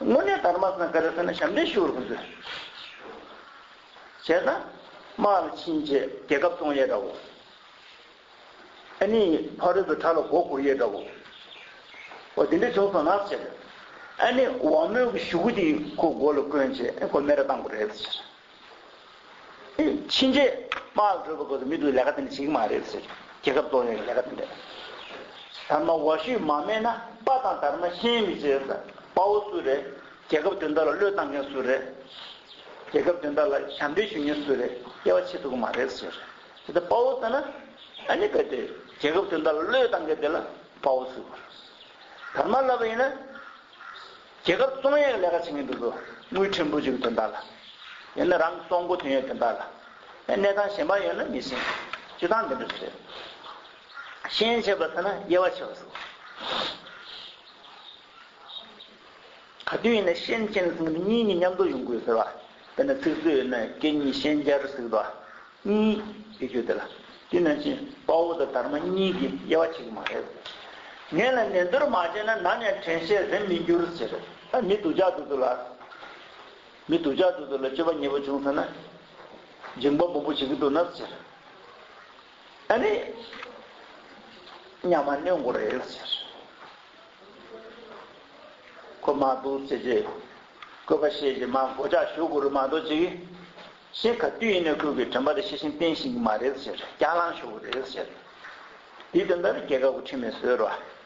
དངོས་གནས་དར་མ་ཟེར་ན་ག་རེ་ཟེར་ན་ཞབས་འདྲེན་ཞུ་བར་ཁོང་ཚོས་བྱས་ན། དམག་ལ་ཕྱིན་བྱས་རྒྱལ་ཁབ་བཙོང་ཡས་འདྲ་བོ། ཨ་ནི་ཕ་རོལ་པོའི་དགྲ་ལ་མགོ་སྒུར་ཡས་འདྲ་བོ། འོ་དེ་འདྲ་བྱུང་སོང་ན་ཟེར། ཨ་ནི་འོག་མའི་གི་ཞུ་གུ་དེ་ཁོ་མགོ་ལ་བསྐོན་བྱས་ཨ་ཁོ་སྨད་ར་བཏང་དགོས་རེད་ཟེར། ཨེ་ཕྱིན་ཆད་དམག་ལ་བྲོས་པ་སྐབས་སུ་མི་དེ་ལས་ཀ་དེ་འདྲ་བྱེད་ཀྱི་མ་རེད་ཟེར། རྒྱལ་ཁབ་བཙོང་ཡས་ཀྱི་ལས་ཀ་དེ་འདྲ། དར་མ་བ་ཤུད་མ་སྨད་ན་དཔའ་དང་དར་མ་ཤན་མི་ཕྱེད་ཟེར། དཔའ་བོ་སུ་རེད། རྒྱལ་ཁབ་དོན་དག་ལ་བློས་བཏང་མཁན་སུ་རེད། རྒྱལ་ཁབ་དོན་དག་ལ་ཞབས་འདྲེན་ཞུ་མཁན་སུ་རེད། དབྱེ་བ་ཕྱེ་ཐུབ་ཀྱི་མ་རེད་ཟེར། དེ་ལྟར་དཔའ་བོ་ཟེར་ན་ཨ་ནི་གལ་ཏེ་རྒྱལ་ཁབ་དོན་དག་ལ་བློས་བཏང་མཁན་དེ་ལ་དཔའ་བོ་ཟེར་དགོས་རེད། དར་མ་ལབ་པ་ཡིན་ན། རྒྱལ་ཁབ་བཙོང་ཡས་ཀྱི་ལས་ཀ་བྱེད་མཁན་འདུག་གོ། དངུལ་ཕྲན་བུ་ཅིག་གི་དོན་དག་ལ། ཡང་ན་རང་གི་གསོག་མགོ་ཐོན་ཡས་དོན་དག་ལ། ཡང་གནས་སྟངས་གཞན་པ་ཡོད་ན་མི་ཤེས། སྤྱིར་བཏང་འདི་འདྲ་ཞིག་རེད། ཤན་ཕྱེད་པ་ཟེར་ན་དབྱེ་བ་ཕྱེ་བ་ཟེར། ག་དུས་ཡིན་ན་ཤན་ཕྱེད་ཟེར་མཁན་གཉིས་གཉིས་མཉམ་དུ་ཡོང་དགོས་ཟེར་བ། དཔེར་ན་ཚིག་མཛོད་ཡོད་ན་སྐད་གཉིས་ཤན་སྦྱར་ཟེར་བ། གཉིས་ཡོད་རྒྱུ་དེ་ལ། དེ་ནང་བཞིན་དཔའ་བོ་དང་དར་མ་གཉིས་ཀྱི་དབྱེ་བ་ཕྱེ་གི་མ་རེད། ངེད་ལ་ནན་ཏུར་མ་བྱས་ན་ནམ་ཡང་དྲན་ཤེས་རེད་མི་འགྱུར་ཟེར། ད་མི་སྡུག་ཅག་འདུག་འདུག་ལ། མི་སྡུག་ཅག་འདུག་འདུག་ལ་སྤྱོད་པ་ཉེས་པོ་བྱུང་ཟེར་ན། འཇིགས་པ་མང་པོ་བྱེད་ཀྱི་འདུག་ན་ཟེར། ཨ་ནི། ཉམས་མ་གནོན་དགོས་རེད་ཟེར། ཁོ་མ་འདུག་ཟེར་རྗེས། བཀོད་པ་བཤད་རྗེས་མ་མགོ་ལྕག་གཞུ་དགོས་རེད་མ་གཏོགས་ཅིག་གཞན་ག་དུས་ཡིན་ནའི་ཁོས་ཀྱི་དྲན་པ་དེ་ཤེས་བཞིན་བསྟེན་ཤེས་ཀྱི་མ་རེད་ཟེར། སྐྱག་ལངས་ཞུ་དགོས་རེད་ཟེར། དེའི་དོན་དག་ལ་རྒྱལ་ཁབ་ཀྱི་ཁྲིམས་ནས་བཟོས་རོགས།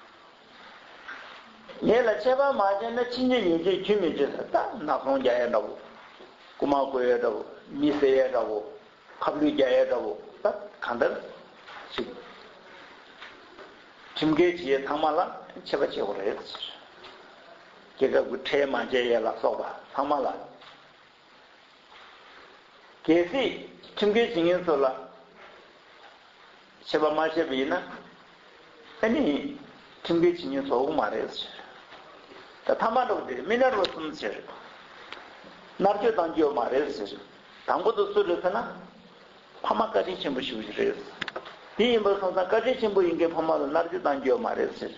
ངེད་ལ་ཆད་པ་མ་བྱས་ན་ཕྱིན་ཆད་ཉེས་ཆད་རྒྱུན་མི་ཆད་ཟེར། ད་ནག་ཚོང་རྒྱག་ཡས་འདྲ་བོ། རྐུ་མ་རྐུ་ཡས་འདྲ་བོ། མི་བསད་ཡས་འདྲ་བོ། ཁབ་ལུད་རྒྱག་ཡས་འདྲ་བོ། ད་གང་ལྟར་ཞིག་ཁྲིམས་འགལ་བྱེད་ཡས་ཚང་མ་ལ་ཆད་པ་བྱེད་དགོས་རེད་ཟེར། རྒྱལ་ཁབ་ཀྱི་ཁྲལ་མ་འཇལ་ཡས་ལ་སོགས་པ་ཚང་མ་ལ། གལ་སྲིད་ཁྲིམས་འགལ་བྱེད་མཁན་ཚོ་ལ་ཆད་པ་མ་བཅད་པ་ཡིན་ན། ཨ་ནི་ཁྲིམས་འགལ་བྱེད་མཁན་ཚོ་འོག་མ་རེད་ཟེར། ད་ཐ་མ་འདྲ་བོ་དེ་མི་ནར་བ་གསུམ་ཟེར། མནར་གཅོད་བཏང་རྒྱུ་ཡོད་མ་རེད་ཟེར། དང་པོ་དེ་སུ་རེད་ཟེར་ན། ཕ་མ་བཀའ་དྲིན་ཆེན་པོ་ཞིག་རེད། དེ་ཡིན་པ་སོང་ཙང་བཀའ་དྲིན་ཆེན་པོ་ཡིན་མཁན་ཕ་མ་ལ་མནར་གཅོད་བཏང་རྒྱུ་ཡོད་མ་རེད་ཟེར།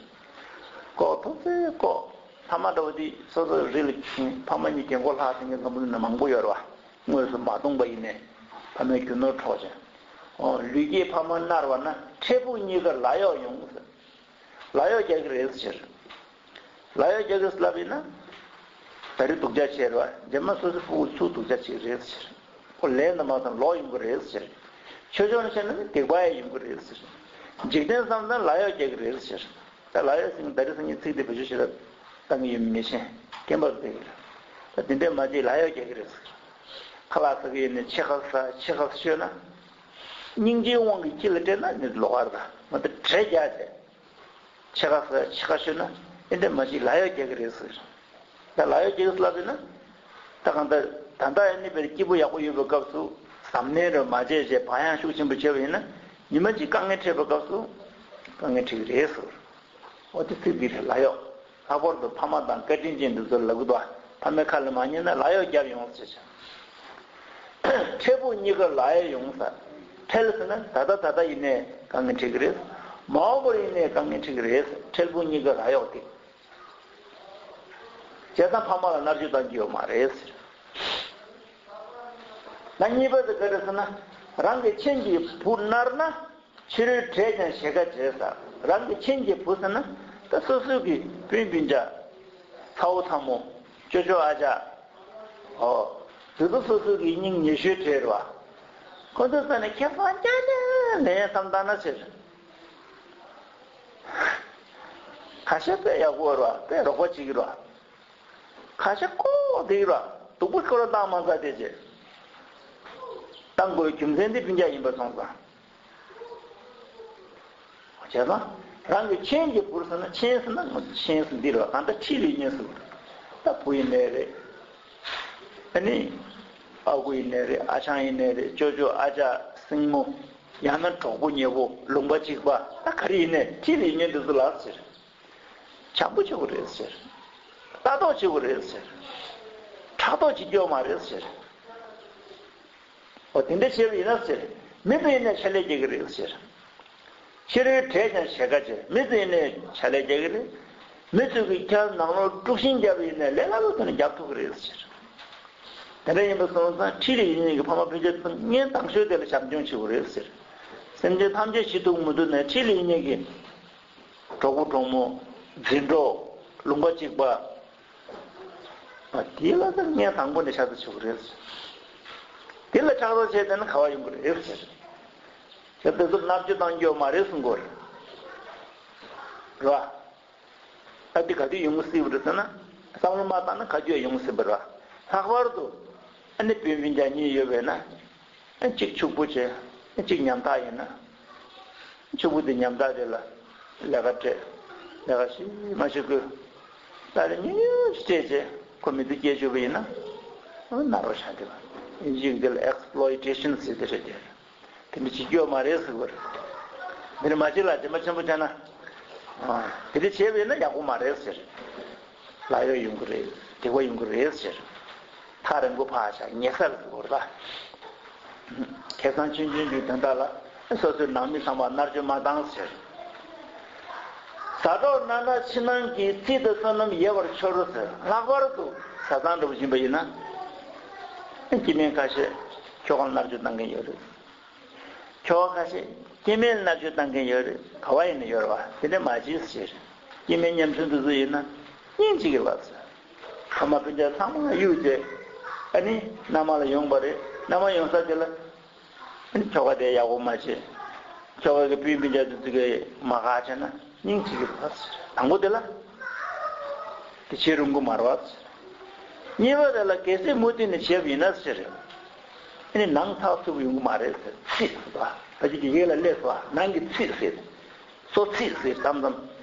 ལྐོག་ཐུག་ཚེ་ལྐོག་ཐ་མ་འདྲ་བོ་དེ་སོ་སོའི་རི་ལ་ཕྱིན་ཕ་མ་གཉིས་རྒན་གོག་ལྷག་ཟིན་མཁན་འཛམ་བུ་གླིང་ན་མང་པོ་ཡོད་རེད་བ། དངོས་སུ་མ་མཐོང་པ་ཡིན་ནའི་ཕ་མའི་རྒྱུ་ནོར་འཕྲོག་ཅིང་། ཨོ་ལུས་སྐྱེས་ཕ་མ་མནར་བ་ན་འཕྲལ་ཕུགས་གཉིས་ཀར་ལ་གཡོག་ཡོང་ཟེར། ལ་གཡོག་རྒྱག་གི་རེད་ཟེར། ལ་གཡོག་རྒྱག་གི་ལབ་ཡིན་ན། ད་རེས་སྡུག་ཅག་བྱས་རེད་བ། རྗེས་མ་སོ་སོའི་ཕྲུ་གུ་ཚུར་སྡུག་ཅག་བྱེད་ཀྱི་རེད་ཟེར། ཁོ་ལན་དུ་མ་སོང་ལོག་ཡོང་གི་རེད་ཟེར། ཆོས་ཕྱོགས་ནས་བཤད་ན་ནི་སྡིག་པ་ཡང་ཡོང་གི་རེད་ཟེར། འཇིག་རྟེན་བསམ་ན་ལ་གཡོག་རྒྱག་གི་རེད་ཟེར། ད་ལ་གཡོག་ཟེར་ད་རེས་སང་ཉིན་ཚིག་དེ་བེད་སྤྱོད་བྱེད་ལ་བཏང་གི་ཡོད་མི་ཤེས། སྐྱེན་པ་རེད་དེ། ད་དེ་འདྲས་མ་བྱེད་ལ་གཡོག་རྒྱག་གི་རེད་ཟེར། ཁ་ལག་ཟ་གི་ཡོད་ནས་ཕྱེད་ཀ་ཟ་ཕྱེད་ཀ་ཤོད་ན། སྙིང་རྗེའི་དབང་གིས་ཁྱི་ལ་སྤྲད་ན་ནི་ལོག་པ་རེད། ད་ང་ད་བྲེལ་རྒྱག་བྱས། ཕྱེད་ཀ་ཟ་ཕྱེད་ཀ་ཤོད་ན་ཨེ་འདྲ་མ་ཅིག་ལ་གཡོག་རྒྱག་གི་རེད་ཟེར། ད་ལ་གཡོག་རྒྱག་གི་ལབ་ཡིན་ན། ད་གང་ལྟར་ད་ལྟ་ཡང་ནི་བར་སྐྱིད་པོ་ཡག་པོ་ཡོད་པའི་སྐབས་སུ་གཟབ་ནན་རེ་མ་བྱས་བྱས་བག་ཡངས་ཤུགས་ཆེན་པོ་བྱས་པ་ཡིན་ན་ཉི་མ་གཅིག་དཀའ་ངལ་འཕྲད་པའི་སྐབས་སུ་དཀའ་ངལ་འཕྲད་ཀྱི་རེད་ཟེར། འོ་དེ་ཚིག་འདི་རེད་ལ་གཡོག་ལྷག་པར་དུ་ཕ་མ་དང་བཀའ་དྲིན་ཅན་འདི་ཚོར་ལབ་གི་འདུག་ཕ་མའི་ཁ་ལ་མ་ཉན་ན་ལ་གཡོག་རྒྱབ་ཡོང་ཟེར་བྱས། འཕྲལ་ཕུགས་གཉིས་ཀར་ལ་གཡོག་ཡོང་ས། འཕྲལ་ཟེར་ན་ད་ལྟ་ད་ལྟ་ཡིན་ནའི་དཀའ་ངལ་འཕྲད་ཀྱི་རེད། མ་འོངས་པར་ཡིན་ནའི་དཀའ་ངལ་འཕྲད་ཀྱི་རེད། འཕྲལ་ཕུགས་གཉིས་ཀར་ལ་གཡོག་དེ། བྱས་ཙང་ཕ་མ་ལ་མནར་གཅོད་གཏང་རྒྱུ་ཡོད་མ་རེད་ཟེར། ད་གཉིས་པ་དེ་ག་རེ་ཟེར་ན། རང་གི་མཆན་གྱི་བུ་མནར་ན། ཕྱི་རོལ་བྲེད་ཀྱང་ཞེ་དགའ་བྱེད་ས། རང་གི་མཆན་གྱི་བུ་ཟེར་ན། ད་སོ་སོའི་གི་སྤུན་སྤུན་ཀྱག་ཚ་བོ་ཚ་མོ། ཅོ་ཅོ་ཨ་ཅག་ཨོ། དེ་ཚོ་སོ་སོའི་གི་སྙིང་ཉེ་ཤོས་གྲས་རེད་བ། ཁོ་ཚོ་ས་ནས་ཁྱེད་ཚང་སྐྱ་ནས་ལན་བསམ་བཏང་ན་ཟེར། ཁ་ཤས་དཔེ་ཡག་པོ་རེད་བ། དཔེ་རོགས་པ་བྱེད་ཀྱི་རེད་བ། ཁ་ཤས་ལྐོག་བསྡད་ཀྱི་རེད་བ། སྡུག་པོ་ཁོ་རང་བཏང་མ་ཚར་དེ་བྱས། བཏང་དགོས་རྒྱུ་མཚན་དེ་སྤུན་ཀྱག་ཡིན་པ་སོང་ཙང་། བྱས་ཙང་། རང་གི་མཆན་གྱི་བུར་ཟེར་ན་མཆན་ཟེར་ན་ང་ཚོ་མཆན་ཟེར་འདི་རེད་བ། གང་ལྟར་འཁྲིས་ལས་ཉེ་ཟེར་བ་རེད། ད་བུ་ཡིན་ནའི་རེད། ཨ་ནི། ཨ་ཁུ་ཡིན་ནའི་རེད། ཨ་ཆང་ཡིན་ནའི་རེད། ཅོ་ཅོ་ཨ་ཅག་སྲིང་མོ། ཡང་ན་གྲོགས་པོ་ཉེ་བོ་ལུང་པ་གཅིག་པ། ད་ག་རེ་ཡིན་ནའི་འཁྲིས་ལས་ཉེ་འདི་ཚོ་ལ་ཟེར། བྱམས་པོ་བྱེད་དགོས་རེད་ཟེར། ལྟ་རྟོག་བྱེད་དགོས་རེད་ཟེར། ཕྲག་དོག་བྱེད་རྒྱུ་མ་རེད་ཟེར། འོ་དེ་འདྲ་བྱས་པ་ཡིན་ན་ཟེར། མི་ཚོ་ཡིན་ནའི་ཕྱག་ལས་རྒྱག་གི་རེད་ཟེར། ཕྱི་རོལ་བྲལ་ཀྱང་ཕྱེད་ཀ་བྱས། མི་ཚོ་ཡིན་ནའི་ཕྱག་ལས་རྒྱག་གི་རེད། མི་ཚོ་གིས་ཁྱེད་ནང་ལོགས་དཀྲུག་ཤིང་བརྒྱབ་པ་ཡིན་ནའི་ལས་སླ་པོ་བྱས་ནས་རྒྱག་ཐུབ་ཀྱི་རེད་ཟེར། དེ་འདྲ་ཡིན་པ་སོང་ཙང་ཁྲིད་ལས་ཡིན་ནའི་གི་ཕ་མ་སྤུན་ཀྱག་ཚོ་ངས་དང་ཤོས་དེ་ལ་བྱམས་སྐྱོང་བྱེད་དགོས་རེད་ཟེར། སེམས་ཅན་ཐམས་ཅད་ཤི་ཐུབ་མི་འདུག་ནའི་ཁྲིད་ལས་ཡིན་ནའི་གི་གྲོགས་པོ་གྲོགས་མོ། འཛིན་གྲོགས། ལུང་པ་གཅིག་པ། ཨ་དེ་ལ་ད་ངས་དང་པོ་ནས་ཕྱག་རྩ་ཆེ་བོ་རེད། དེ་ལ་ཕྱག་རྩ་བྱས་བསྡད་ན་ག་བ་ཡོང་གི་རེད་ཟེར། ཁྱེད་དེ་ཚོ་མནར་གཅོད་བཏང་རྒྱུ་མ་རེད་གསུང་གི་རེད། རེད་བ། ཨ་དེ་ག་དུས་ཡོང་གི་སྲིད་པ་རེད་ཟེར་ན། བསམ་བློ་མ་བཏང་ན་ག་དུས་ཡང་ཡོང་གི་སྲིད་པ་རེད་བ། ལྷག་པར་དུ་ཨ་ནི་སྤུན་སྤུན་ཀྱག་གཉིས་ཡོད་པས་ན། ཨ་གཅིག་ཕྱུག་པོ་བྱས། ཨ་གཅིག་ཉམ་ཐག་ཡིན་ན། ཕྱུག་པོ་དེ་ཉམ་ཐག་དེ་ལ་ལས་ཀ་སྤྲད། ལས་ཀ་ཞིག་མ་ཞིག་དགོས། ད་རེ་ཉུང་ཉུང་ཞིག་སྤྲད་བྱས་ཁོ་མི་ཚེ་སྐྱེལ་ཆོག་པ་ཡིན་ན། ཨ་ནོར་བ་ཆགས་འདུག་བ། ཨིན་ཇི་ཡིག་འདི་ལ་ཨེག་སི་པི་ལོ་ཡི་ཊེ་ཤན་ཟེར་དེ་རེད་དེ། དེ་འདྲ་བྱེད་རྒྱུ་མ་རེད་ཟེར་བ་རེད། འདི་འདྲ་མ་བྱེད་ལ་དྲི་མ་ཆེན་པོ་བྱས་ན། ཨ་དེ་འདྲ་བྱས་པ་ཡིན་ན་ཡག་པོ་མ་རེད་ཟེར། ལཱ་གཡོག་ཡོང་གི་རེད། སྡིག་པ་ཡོང་གི་རེད་ཟེར། ཐག་རིང་པོ་ཕར་བཞག་ཉེ་སར་ཟེར་བ་རེད་ད། ཁེ་བཟང་ཆུང་ཆུང་གི་དོན་དག་ལ་སོ་སོའི་ནང་མི་ཚང་མ་མནར་གཅོད་མ་བཏང་ཟེར། ཟ་འཕྲོག་མནར་མནར་ཕྱི་ནང་གི་ཚིག་དང་བསོད་ནམས་ཡལ་བར་འཆོར་རོ་ཟེར། ལྷག་པར་དུ་བཟའ་ཚང་འདྲ་པོ་ཡིན་པ་ཡིན་ན། སྐྱེ་དམན་ཁ་ཤས་ཁྱོ་ག་ལ་མནར་གཅོད་བཏང་མཁན་ཡོད་རེད། ཁྱོ་ག་ཁ་ཤས་སྐྱེ་དམན་ལ་མནར་གཅོད་བཏང་མཁན་ཡོད་རེད། ག་བ་ཡིན་ན་ཡོད་རེད་བ། དེ་འདྲ་མ་བྱེད་ཟེར། སྐྱེ་དམན་ཉམ་ཆུང་དེ་ཚོ་ཡིན་ན་སྙིང་རྗེ་གི་བབས་ཟེར། ཕ་མ་སྤུན་ཀྱག་ཚང་མ་གཡུགས་ཏེ། ཨ་ནི་མནའ་མ་ལ་ཡོང་བ་རེད། མནའ་མ་ཡོང་ས་དེ་ལ་ཨ་ནི་ཁྱོ་ག་དེ་ཡག་པོ་མ་བྱེད། ཁྱོ་ག་གི་སྤུན་སྤུན་ཀྱག་དེ་ཚོ་གིས་མ་དགའ་བྱས་ན་སྙིང་རྗེ་གི་བབས་ཟེར། དང་པོ་དེ་ལ་དེ་བྱེད་རུང་གི་མ་རེད་བ་ཟེར། གཉིས་པ་དེ་ལ་གལ་སྲིད་མུ་མཐུད་ནས་བྱས་པ་ཡིན་ན་ཟེར། ཨ་ནི་ནང་ཚགས་ཚུད་པོ་ཡོང་གི་མ་རེད་ཟེར། ཚིག་ཟེར་བ། ཕ་གི་ཡི་གེ་ལ་སླེབས་སོང་བ། ནང་གི་ཚིག་ཟེར། སོ་ཚིག་ཟེར། དམ་དམ་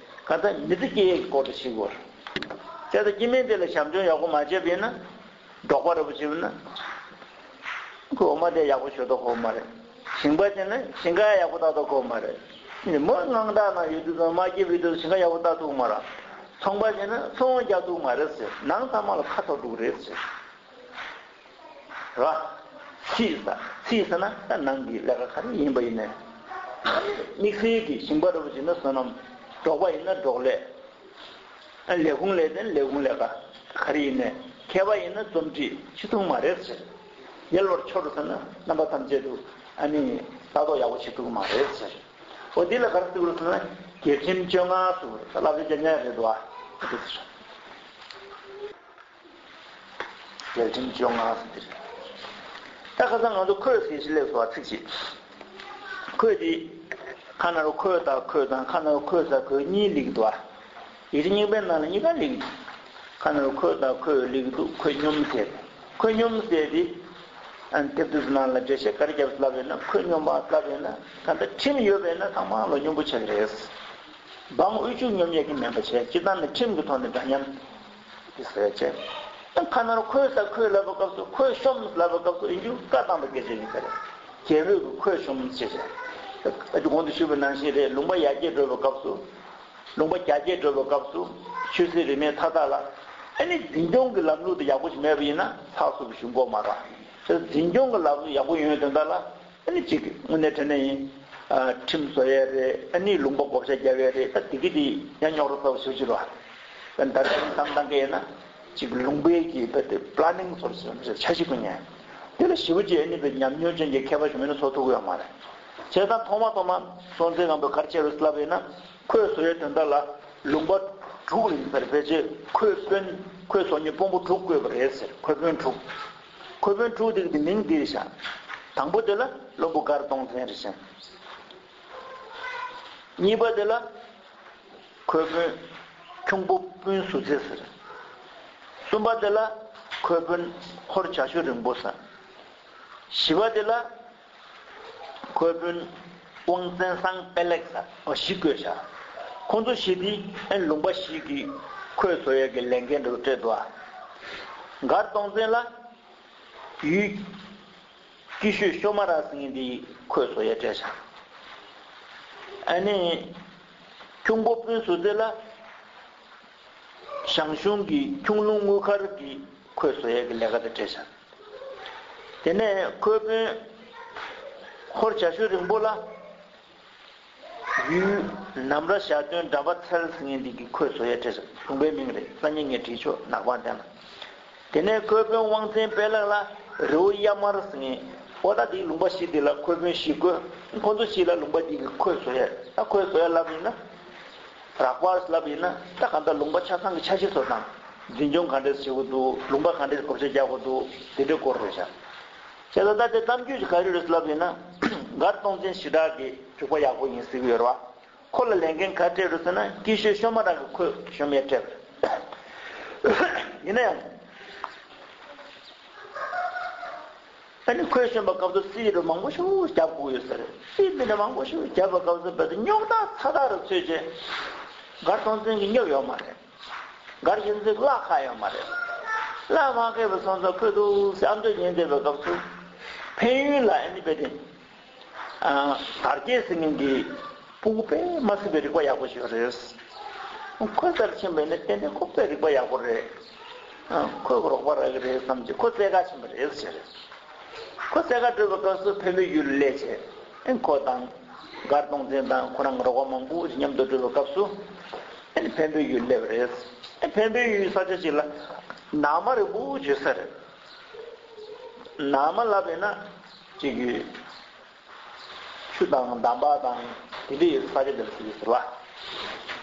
གང་ལྟར་མི་ཚེ་སྐྱེལ་ཡས་ཀྱི་སྐོར་དུ་ཞིག་གོ། བྱས་ཙང་སྐྱེ་དམན་དེ་ལ་བྱམས་སྐྱོང་ཡག་པོ་མ་བྱས་པ་ཡིན་ན། འབྲོག་པ་འདྲ་པོ་བྱས་པ་ཡིན་ན། ཁོའི་འོ་མ་དེ་ཡག་པོ་ཞོ་ཐོག་གོ་མ་རེད། ཞིང་པ་བྱས་ན་ཞིང་ཁ་ཡག་པོ་བཏབ་ཐོག་གོ་མ་རེད། མི་དངངས་སྐྲག་ནང་ཡོད་དུས་ཙང་མ་སྐྱེས་པའི་དུས་ཞིང་ཁ་ཡག་པོ་བཏབ་ཐུབ་མ་རེད། ཚོང་པ་བྱས་ན་ཚོང་རྒྱག་ཐུབ་མ་རེད་ཟེར། ནང་ཚང་མ་ལ་ཁ་འཐོར་འགྲོ་གི་རེད་ཟེར། ར། ཚིག་ཟ། ཚིག་ཟ་ན་ད་ནང་གི་ལས་ཀ་ག་རེ་ཡིན་པ་ཡིན་ནའི། དམིགས་བསལ་གྱི་ཞིང་པ་འདྲ་པོ་བྱས་ན་བསོད་ནམས། འབྲོག་པ་ཡིན་ན་འབྲོག་ལས། ཨ་ལས་ཁུངས་ལས་དེ་ལས་ཁུངས་ལས་ཀ་ག་རེ་ཡིན་ནའི། མཁས་པ་ཡིན་ན་རྩོམ་སྒྲིག་བྱེད་ཐུབ་མ་རེད་ཟེར། ཡལ་བར་འཆོར་ཟེར་ན་རྣམ་པ་ཐམས་ཅད་དུ་ཨ་ནི་ལྟ་རྟོག་ཡག་པོ་བྱེད་ཐུབ་མ་རེད་ཟེར། འོ་འདི་ལ་ག་རེ་ཟེར་དགོས་ཟེར་ན་རྒྱལ་ཁྲིམས་བཅོ་ལྔ་ཟེར་བ་རེད། ད་བསླབ་བྱ་རྒྱག་མཁན་རེད་འདུག་ཨ། འདི་ཟེར། རྒྱལ་ཁྲིམས་བཅོ་ལྔ་ཟེར་དེ་རེད། ད་ཁ་སང་ང་ཚོ་ཁོས་ཟེར་ཞིག་སླེབས་སོང་བ། ཚིག་ཅིག་ཁོས་དེ་ཁ་ན་རོ་ཁོས་དང་ཁོས་དང་ཁ་ན་རོ་ཁོས་ཟ་ཁོས་གཉིས་སླེབས་འདུག་བ། ཡིག་ཆ་རྙིང་པའི་ནང་ལ་གཉིས་ཀ་སླེབས་འདུག་ཁ་ན་རོ་ཁོས་དང་ཁོས་སླེབས་འདུག་ཁོས་སྙོམས་ཟེར། ཁོས་སྙོམས་ཟེར་དེ། ཨན་དེབ་དེ་ཚོ་ནང་ལ་འགྲེལ་བཤད་ག་རེ་བརྒྱབ་ལབ་ཡོད་ན། ཁོས་སྙོམས་པ་ལབ་ཡོད་ན་གང་ལྟར་ཁྲིམས་ཡོད་པས་ན་ཚང་མ་ལ་སྙོམས་པོ་ཆགས་ཀྱི་རེད། འབངས་དབུལ་ཕྱུག་སྙོམས་ཡས་ཀྱི་མིན་པ་བྱས། སྤྱིར་བཏང་ནས་ཁྲིམས་ཀྱི་ཐོག་ནས་འདྲ་མཉམ་དེ་ཟེར་བྱས། ཁ་ནར་ཁོས་ཟ་ཁོས་ལབ་པའི་སྐབས་སུ་ཁོས་ཤོམས་ལབ་པའི་སྐབས་སུ་ཡིན་རྒྱུ་བཀའ་བཏང་པ་སྐད་ཆ་ཡིན་ས་རེད། རྒྱལ་པོས་ཀྱི་ཁོས་ཤོམས་ཟེར་བྱས། ཨ་ཅེ་གོང་དུ་ཞུས་པ་ནང་བཞིན་རེད། ལུང་པ་ཡར་རྒྱས་འགྲོ་བའི་སྐབས་སུ། ལུང་པ་རྒྱ་སྐྱེད་འགྲོ་བའི་སྐབས་སུ་ཆོས་སྲིད་རིས་མེད་མཐའ་དག་ལ། ཨ་ནི་འཛིན་སྐྱོང་གི་ལམ་ལུགས་དེ་ཡག་པོ་ཞིག་མེད་པ་ཡིན་ན་ཚགས་ཚུད་པོ་ཞིག་འགོ་མ་རག་དེ་འཛིན་སྐྱོང་གི་ལམ་ལུགས་ཡག་པོ་ཡོང་དོན་དག་ལ། ཨ་ནི་གཅིག་དངོས་གནས་དྲང་གནས་ཡིན། ཨ་ཁྲིམས་བཟོ་ཡས་རེད། ཨ་ནི་ལུང་པ་བགོ་བཤའ་རྒྱག་ཡས་རེད། ད་དེ་གི་དེ་ཡང་རྙོག་དྲ་ཚ་པོ་ཞེ་པོ་ཅིག་རེད་བ། ད་ལྟ་བསམ་བཏང་གི་ཡིན་ན་གཅིག་ལུང་པའི་གི་ད་དེ་པ་ལ་ནིང་བཟོ་འདྲ་ཞིག་འཆར་གཞི་ཀུན་ཉན། དེ་ལ་ཞེ་པོ་ཅིག་ཨ་ནི་དེ་ཉམས་མྱོང་ཅན་གྱི་མཁས་པ་ཞིག་མེད་ན་བཟོ་ཐུབ་ཀྱི་ཡོད་མ་རེད། བྱས་ཙང་ཐོག་མ་ཐོག་མ་སྲོང་བཙན་སྒམ་པོས་ག་རེ་བྱས་པ་ལབ་ཡིན་ན། ཁོས་བཟོ་ཡས་དོན་དག་ལ་ལུང་པ་དྲུག་ཡིན་ཟེར། ཕལ་ཆེར་ཁོས་དཔོན་ཁོས་བཟོ་མཁན་དཔོན་པོ་དྲུག་བསྐོས་པ་རེད་ཟེར། ཁོས་དཔོན་དྲུག་ཁོས་དཔོན་དྲུག་དེ་གི་དེ་མིང་འདི་རེད་ཤག་དང་པོ་དེ་ལ་བློན་པོ་མགར་སྟོང་བཙན་རེད་ཤག་གཉིས་པ་དེ་ལ་ཁོས་དཔོན་ཁྱུང་པོ་དཔོན་ཟུར་མཛད་ཟེར། གསུམ་པ་དེ་ལ་ཁོས་དཔོན་ཧོར་བྱ་ཞོ་རིང་པོ་ཟེར། བཞི་པ་དེ་ལ་ཁོས་དཔོན་དབང་བཙན་སང་དཔལ་ལེགས་ཟེར། འོ་བཞི་བསྐོས་བཞག་ཁོང་ཚོ་བཞི་དེ་ཨན་ལུང་པ་བཞི་གི་ཁོས་བཟོ་ཡས་ཀྱི་ལས་འགན་འདྲ་བོ་སྤྲད་འདུག་ཨ། མགར་སྟོང་བཙན་ལ་ཡུལ་སྐྱིད་ཤོད་ཤོ་མ་ར་ཟེར་མཁན་དེ་ཁོས་བཟོ་ཡས་སྤྲད་བཞག་ཨ་ནི་ཁྱུང་པོ་དཔོན་ཟུར་མཛད་ལ། ཞང་ཞུང་གི་ཁྱུང་ལུང་དངུལ་མཁར་གྱི་ཁོད་བཟོ་ཡས་ཀྱི་ལས་ཀ་དེ་སྤྲད་བཞག་དེ་ནས་ཁོད་དཔོན་ཧོར་བྱ་ཞུ་རིང་པོ་ལ། ཡུལ་ནམ་ར་ཞག་སྟོན་འགྲམ་པ་ཚལ་ཟེར་མཁན་འདི་གི་ཁོད་བཟོ་ཡས་སྤྲད་སོང་། ལུང་པའི་མིང་རེད། སང་ཉིན་ངས་བྲིས་ཆོག་ནག་པང་སྟེང་ལ། དེ་ནས་ཁོད་དཔོན་དབང་བཙན་དཔལ་ལྷ་ལ་རི་བོ་གཡའ་དམར་ཟེར་མཁན། ཨོ་ད་དེའི་ལུང་པ་བཞི་དེ་ལ་ཁོད་དཔོན་བཞི་བསྐོས། ཁོ་ཚོ་བཞི་ལ་ལུང་པ་འདི་གི་ཁོད་བཟོ་ཡས། ད་ཁོད་བཟོ་ཡས་ལབ་ཡིན་ན། རག་པ་ལབ་ཡིན་ན་ད་གང་ལྟར་ལུང་པ་ཆ་ཚང་གི་འཆར་གཞི་བཟོ་སྟངས། འཛིན་སྐྱོང་ག་འདྲས་བྱེད་དགོས་འདུག་ལུང་པ་ག་འདྲས་བགོ་བཤའ་རྒྱག་དགོས་འདུག་དེ་འདྲའི་སྐོར་རེད་ཤག་བྱས་ཙང་ད་དེ་གཏམ་རྒྱུད་ཀྱི་ག་རེ་རེད་ལབ་ཡིན་ན། མགར་སྟོང་བཙན་ཞེ་དྲག་གི་རིག་པ་ཡག་པོ་ཡིན་ཟེར་གྱི་ཡོད་རེད་བ། ཁོ་ལ་ལས་འགན་ག་རེ་སྤྲད་རེད་ཟེར་ན། སྐྱིད་ཤོད་ཤོ་མ་རང་གི་ཁོད་ཤོམ་ཡས་སྤྲད་པ་རེད། ཡིན་ན་ཡང་། ཨ་ནི་ཁོད་ཤོམ་པའི་སྐབས་སུ་རྩིས་རུ་མང་པོ་ཞིག་བརྒྱབ་དགོས་ཡོད་ས་རེད། རྩིས་འདི་འདྲ་མང་པོ་ཞིག་བརྒྱབ་པའི་སྐབས་སུ་རྦད་དེ་རྙོག་དྲ་ཚ་ཐག་རུ་ཚུད་རྗེས། མགར་སྟོང་བཙན་གྱིས་རྙོག་ཡོད་མ་རེད། མགར་གཞོན་ཚོས་གླགས་ཁག་ཡོད་མ་རེད། གླགས་མ་ཁེལ་བ་སོང་ཙང་ཁོད་འདུག་སེ་ཨ་མདོ་ཉན་བསྡད་པའི་སྐབས་སུ། འཕན་ཡུལ་ལ་ཨ་ནི་རྦད་དེ། ཨ། དར་རྒྱས་ཟེར་མཁན་གྱི་ཕྲུ་གུ་དཔེ་མ་སྲིད་པའི་རིག་པ་ཡག་པོ་ཞིག་རེད། ཁོ་ལྟར་ཕྱིན་པ་ཡིན་ན་ཏན་ཏན་ཁོ་དཔེ་རིག་པ་ཡག་པོ་རེད། ཨ། ཁོས་རོགས་པ་རག་གི་རེད་བསམ་གྱི་ཁོ་བཙལ་ག་ཕྱིན་པ་རེད་ཟེར། ཁོ་བཙལ་ག་འགྲོ་བའི་སྐབས་སུ་འཕན་པོའི་ཡུལ་སླེབས་བྱས། ཨེ་ཁོ་དང་མགར་སྟོང་བཙན་དང་ཁོ་རང་གི་རོགས་པ་མང་པོ་ཞིག་མཉམ་དུ་འགྲོ་བའི་སྐབས་སུ། ཨེ་འཕན་པོའི་ཡུལ་སླེབས་པ་རེད། ཨེ་འཕན་པོའི་ཡུལ་ས་ཆ་ཅིག་ལ་ནགས་མ་རིང་པོ་ཡོད་ས་རེད། ནགས་མ་ལབ་ཡིན་ན་ཅིག་ཡོད། ཆུ་དང་འདམ་བག་དང་དེ་འདྲ་ཡོད་ས་ཆ་དེར་ཟེར་གྱི་ཟེར་བ།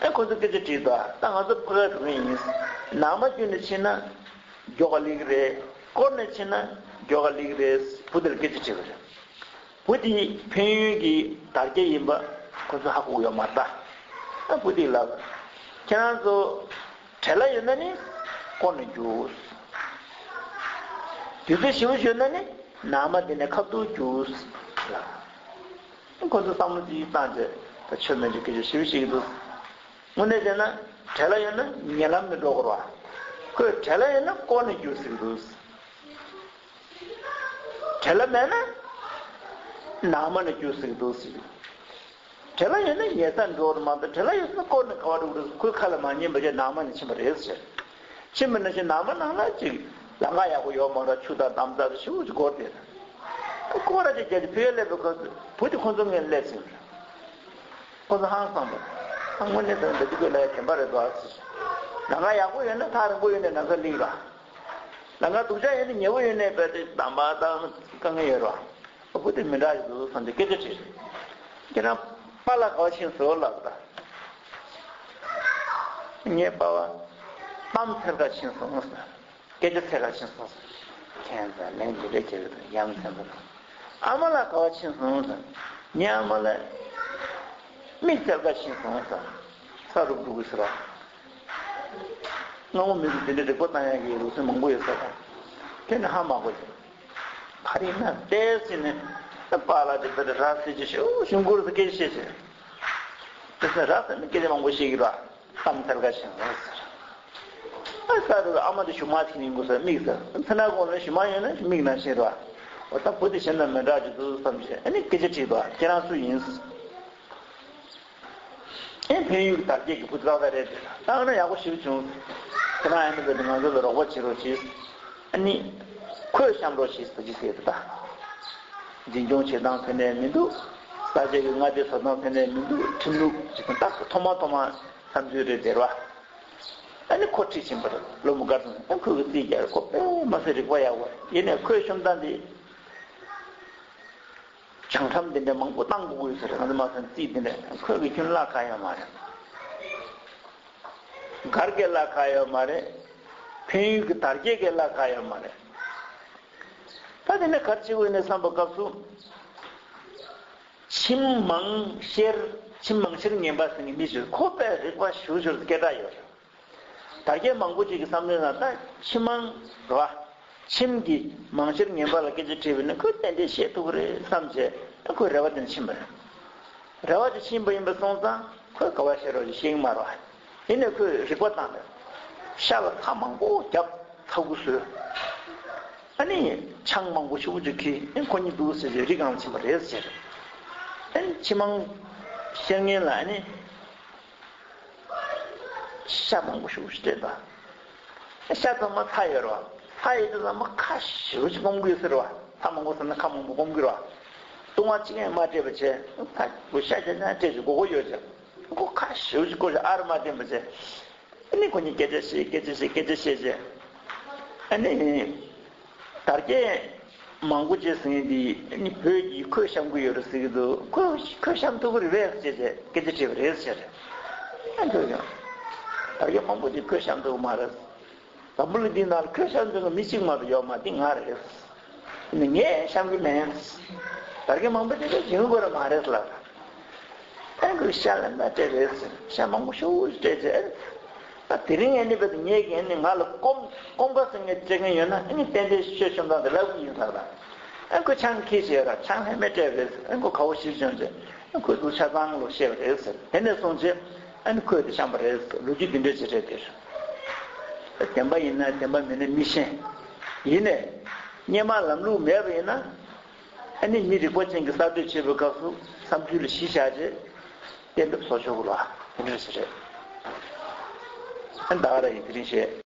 ཨེ་ཁོ་ཚོས་སྐད་ཆ་དྲིས་དོ། ད་ང་ཚོ་ཕ་གིར་འགྲོ་གི་ཡིན། ནགས་མ་བརྒྱུད་ནས་ཕྱིན་ན་མགྱོགས་ག་ལེགས་རེད། བསྐོར་ནས་ཕྱིན་ན་མགྱོགས་ག་ལེགས་རེད། བུ་དེར་སྐད་ཆ་དྲིས་པ་རེད། བུ་དེ་འཕན་ཡུལ་གྱི་དར་རྒྱས་ཡིན་པ་ཁོ་ཚོས་ཧ་གོ་གི་ཡོད་མ་རེད་ད། ཨ། བུ་དེས་ལབ། ཁྱེད་རང་ཚོ་བྲེལ་བ་ཡོད་ན་ནི་བསྐོར་ནས་རྒྱུགས། དུས་ཚོད་ཞེ་པོ་ཡོད་ན་ནི་ནགས་མ་འདི་ནས་ཁ་ཐུག་རྒྱུགས་ལབ། ཁོ་ཚོས་བསམ་བློ་ཅིག་བཏང་བྱས། ད་ཆོ་མེད་ཀྱི་སྐད་ཆ་ཞེ་པོ་བཤད་ཀྱི་འདུག་དངོས་གནས་བྱས་ན་བྲེལ་བ་ཡོད་ན་ཉེ་ལམ་ནས་འགྲོ་དགོས་རེད་བ། ཁོས་བྲེལ་བ་ཡོད་ན་བསྐོར་ནས་རྒྱུགས་ཟེར་གྱི་འདུག་བྲེལ་བ་མེད་ན་ནགས་མ་ནས་རྒྱུགས་ཟེར་གྱི་འདུག་ཟེར། བྲེལ་བ་ཡོད་ན་ཉེ་སར་འགྲོ་བར་མ་གཏོགས། བྲེལ་བ་ཡོད་ན་བསྐོར་ནས་ག་པར་འགྲོ་དགོས་རེད། ཁོའི་ཁ་ལ་མ་ཉན་པ་བྱས་ནགས་མ་ནས་ཕྱིན་པ་རེད་ཟེར། ཕྱིན་པ་ནང་བཞིན་ནགས་མ་ནང་ལ་ཅིག་ལམ་ཁ་ཡག་པོ་ཡོད་མ་རེད། ཆུ་དང་འདམ་རྩྭ་དང་ཞེ་པོ་ཅིག་བསྐོར་བསྡད། སྐོར་ར་ཅིག་རྒྱབ་ཀྱི་ཕུ་ཡ་སླེབས་པའི་སྐབས་སུ་བུ་དེ་ཁོ་ཚོ་ངོས་སླེབས་ཟིན། ཁོ་ཚོ་ཧང་སངས་པ། ཨ། དངོས་གནས་དོན་འདི་ཁོས་ལབ་ཡ་བདེན་པ་རེད་འདུག་ཨ་ཟེར། ལམ་ཁ་ཡག་པོ་ཡོད་ན་ཐག་རིང་པོ་ཡོད་ནའི་ནམ་མཁའ་ལེགས་ར། ལམ་ཁ་སྡུག་ཅག་ཡོད་ན་ཉེ་པོ་ཡོད་ནའི་རྦད་དེ་འདམ་བག་དང་དཀའ་ངལ་ཡོད་ར། བུ་དེ་མི་འདྲ་ཞིག་འདུག་བསམ་སྟེ་སྐད་ཆ་དྲིས། ཁྱེད་རང་པཱ་ལགས་ག་པར་ཕྱིན་སོང་ལབ་ད། ངའི་པཱ་ཕ་གཏམ་འཚོལ་ག་ཕྱིན་སོང་ཟེར། སྐད་ཆ་འཚོལ་ག་ཕྱིན་སོང་ཟེར། ཁྱད་མཚར་ལན་འདི་འདྲ་བྱེད་ཀྱི་འདུག་ཡ་མཚན་པོ་དང་། ཨ་མ་ལགས་ག་པར་ཕྱིན་སོང་ཟེར། ངའི་ཨ་མ་ལགས་མིག་འཚོལ་ག་ཕྱིན་སོང་ཟེར། ས་རུབ་རུབ་ཀྱི་ཟེར་བ། སྔ་མོ་མི་ཚོས་དེ་འདྲའི་རིག་པ་བཏང་ཡག་གི་ལུགས་སྲོལ་མང་པོ་ཡོད་ས་དང་། དེ་ནི་ཧ་མ་གོ་ཞིང་། ག་རེ་ཡིན་ན་ལྟས་ཟིན་ནས་པཱ་ལགས་དེ་ལྟར་ར་བཟི་ཅིག་ཞུ་ཞུ་མགུར་དུ་སྐད་ཆ་བཤད་བྱས། དེ་ཚོ་ར་བཟི་ནས་སྐད་ཆ་མང་པོ་བཤད་ཀྱི་ར། གཏམ་འཚོལ་ག་ཕྱིན་སོང་ཟེར། ཨ། ས་རུ་ཨ་མ་དེ་གཞུག་མ་ཐིག་ནས་འགོ་ས་མིག་ཟེར། མཚན་ན་གོང་ལ་གཞུག་མ་ཡོད་ན་མིག་ནང་བཞིན་ར། འོ་ད་བུ་དེ་གཞན་དང་མི་འདྲ་ཅིག་འདུག་བསམ་བྱས། ཨ་ནི་སྐད་ཆ་དྲིས་པ། ཁྱེད་རང་སུ་ཡིན་ཟེར། ཨེ་འཕན་ཡུལ་གྱི་དར་རྒྱས་ཀྱི་བུ་ཏག་ཏག་རེད་དེ། བཏང་ན་ཡག་པོ་ཞེ་པོ་བྱུང་། ཁྱེད་རང་ཨ་ནི་བས་ང་ཚོ་ལ་རོགས་པ་བྱེད་རོགས་བྱེད། ཨ་ནི་ཁོད་བཤམས་རོགས་བྱེད་ཟེར་གྱི་ཟེར་ད། འཛིན་སྐྱོང་བྱེད་སྟངས་ཕན་ནས་མི་འདུག་ས་ཆ་གི་མངའ་སྡེ་བཟོ་སྟངས་ཕན་ནས་མི་འདུག་ཁྲིམས་ལུགས་ཅིག་དང་ཏག་ཏག་ཐོག་མ་ཐོག་མ་བསམ་ཚུལ་རེད་དེ་ར། ཨ་ནི་ཁོ་ཁྲིད་ཕྱིན་པ་རེད། ལོ་མོ་དགའ་སོང་། ཨ། ཁོས་ཀྱི་རྩིས་རྒྱག་ཁོ་དཔེ་མ་སྲིད་རིག་པ་ཡག་པོ་རེད། ཡིན་ནའི་ཁོད་ཤོམ་སྟངས་འདི། བྱང་ཁྲམ་དེ་འདྲ་མང་པོ་བཏང་དགོས་ཀྱི་ཟེར། ང་ཚོ་མ་སོང་རྩིས་དེ་འདྲ། ཁོད་ཀྱི་ཁྱོན་གླགས་ཁག་ཡོད་མ་རེད། མགར་གྱི་གླགས་ཁག་ཡོད་མ་རེད། འཕན་ཡུལ་གྱི་དར་རྒྱས་ཀྱི་གླགས་ཁག་ཡོད་མ་རེད། ད་དེ་ནས་ག་རེ་བྱེད་དགོས་ནས་བསམ་པའི་སྐབས་སུ། ཁྱིམ་མང་བཤེར། ཁྱིམ་མང་བཤེར་ངན་པ་ཟེར་མཁན་མི་ཞིག་ཁོ་དཔེ་རིག་པ་ཞེ་པོ་ཅིག་སྐད་གྲགས་ཡོད་རེད། དར་རྒྱས་མང་པོ་ཅིག་གི་བསམ་བློའི་ནང་ད་ཁྱིམ་མང་རེད་བ། ཁྱིམ་གྱི་མང་བཤེར་ངན་པ་ལ་སྐད་ཆ་དྲིས་པ་ཡིན་ན་ཁོས་ཏན་ཏན་ཤེས་ཐུབ་ཀྱི་རེད་བསམ་བྱས། ཁོས་རེ་བ་དེ་ནས་ཕྱིན་པ་རེད། རེ་བ་དེ་ཕྱིན་པ་ཡིན་པ་སོང་ཙང་ཁོས་ག་པར་བཤད་རོགས་ཀྱི་ཤེས་ཀྱི་མ་རེད་བ། ཡིན་ནའི་ཁོས་རིག་པ་བཏང་ནས་ཤ་ལ་ཚྭ་མང་པོ་བརྒྱབ། ཚྭ་ཁུ་བཟོས། ཨ་ནི་ཆང་མང་པོ་ཞེ་པོ་ཅིག་འཁྱེར། ཨ་ནི་ཁོ་གཉིས་འདུག་ཟེར་བྱས་རི་སྒང་ལ་ཕྱིན་པ་རེད་ཟེར། ཨ་ནི་ཁྱིམ་མང་བཤེར་མཁན་ལ་ཨ་ནི་ཤ་མང་པོ་ཞེ་པོ་ཅིག་སྤྲད་པ། ཤ་ཚང་མ་ཚྭ་ཡོད་རེད་བ། ཚྭ་ཡོད་དུས་ཚང་མ་ཁ་ཞེ་པོ་ཅིག་སྐོམ་གི་ཡོད་ཟེར་བ། ཚྭ་མང་པོ་ཟ་ན་ཁ་མང་པོ་སྐོམ་གི་རེད་བ། བཏུང་བ་གཅིག་ཡང་མ་སྤྲད་པ་བྱས། ད་ཁོ་ཤ་ཅང་ཅང་སྤྲད་ཅིག་དགོས་མཁོ་ཡོད་ཅིག་ཁོ་ཁ་ཞེ་པོ་ཅིག་སྐོམ་ཅིག་ཨ་རུ་མ་བསྟན་པ་བྱས། ཨ་ནི་ཁོ་གཉིས་སྐད་ཆ་བཤད། སྐད་ཆ་བཤད། སྐད་ཆ་བཤད་བྱས། ཨ་ནི། དར་རྒྱས་མང་པོ་བྱས་ཟེར་མཁན་འདི་ནི་བོད་ཀྱིས་ཁོས་བཤམས་ཀྱི་ཡོད་རེད་ཟེར་གྱི་འདུག་ཁོས་ཁོས་བཤམས་ཐུབ་ཀྱི་རེད་པས་ཟེར་བྱས་སྐད་ཆ་དྲིས་པ་རེད་ཟེར། ཨ་འདུག་ཡང་། དར་རྒྱས་མང་པོ་དེ་ཁོས་བཤམས་ཐུབ་ཀྱི་མ་རེད། འཛམ་བུ་གླིང་འདི་ནང་ལ་ཁོས་བཤམས་ཐུབ་མཁན་མི་གཅིག་མ་གཏོགས་ཡོད་མ་རེད། འདི་ང་རེད། ངས་བཤམས་ཀྱི་མེད། དར་རྒྱས་མང་པོ་དེ་ཚོས་བྱེད་དགོས་ར་མ་རེད་ལབ། ཨ་ཁོས་ཤ་ལ་མ་སྤྲད་རེད་ཟེར། ཤ་མང་པོ་ཞེ་པོ་ཅིག་སྤྲད་རྗེས། ཨ་དེ་རིང་ཨ་ནི་བས་ངས་ཀྱིས་ཨ་ནི་ང་ལ་སྐོམ་སྐོམ་ཁ་ཟེར་མཁན་སྤྲད་མཁན་ཡོད་ན་ཨ་ནི་ཏན་ཏན་ཤོད་ཤོམ་དང་དེ་ལབ་ཀྱི་ཡིན་ལབ་ལ། ཨ་ཁོས་ཆང་འཁྱེར་བྱས་ར་ཆང་ལྷད་མེད་སྤྲད་རེད་ཟེར། ཨ་ཁོ་དགའ་བོ་ཞེ་པོ་བྱུང་རྗེས། ཨ་ཁོས་འདུག་ཆ་ཚང་ལོ་བཤད་པ་རེད་ཟེར། དེ་ནས་བཟུང་རྗེས་ཨ་ནི་ཁོས་དེ་བཤམས་པ་རེད་ཟེར། ལོ་རྒྱུས་འདི་འདྲ་ཅིག་རེད་དེ། བདེན་པ་ཡིན་ན་བདེན་པ་མིན་ན་མི་ཤེས། ཡིན་ནའི། སྔོན་མ་ལམ་ལུགས་མེད་པ་ཡིན་ན། ཨ་ནི་མི་རིག་པ་ཅན་གྱི་གསར་གཏོད་བྱེད་པའི་སྐབས་སུ་བསམ་ཚུལ་ལ་གཞི་བཞག་རྗེས་གཏན་འབེབས་བཟོ་ཆོག་གི་རེད་བ། དེ་འདྲ་ཞིག་རེད། ཨ་ནི་ད་ག་རང་ཡིན། དེ་རིང་བཤད།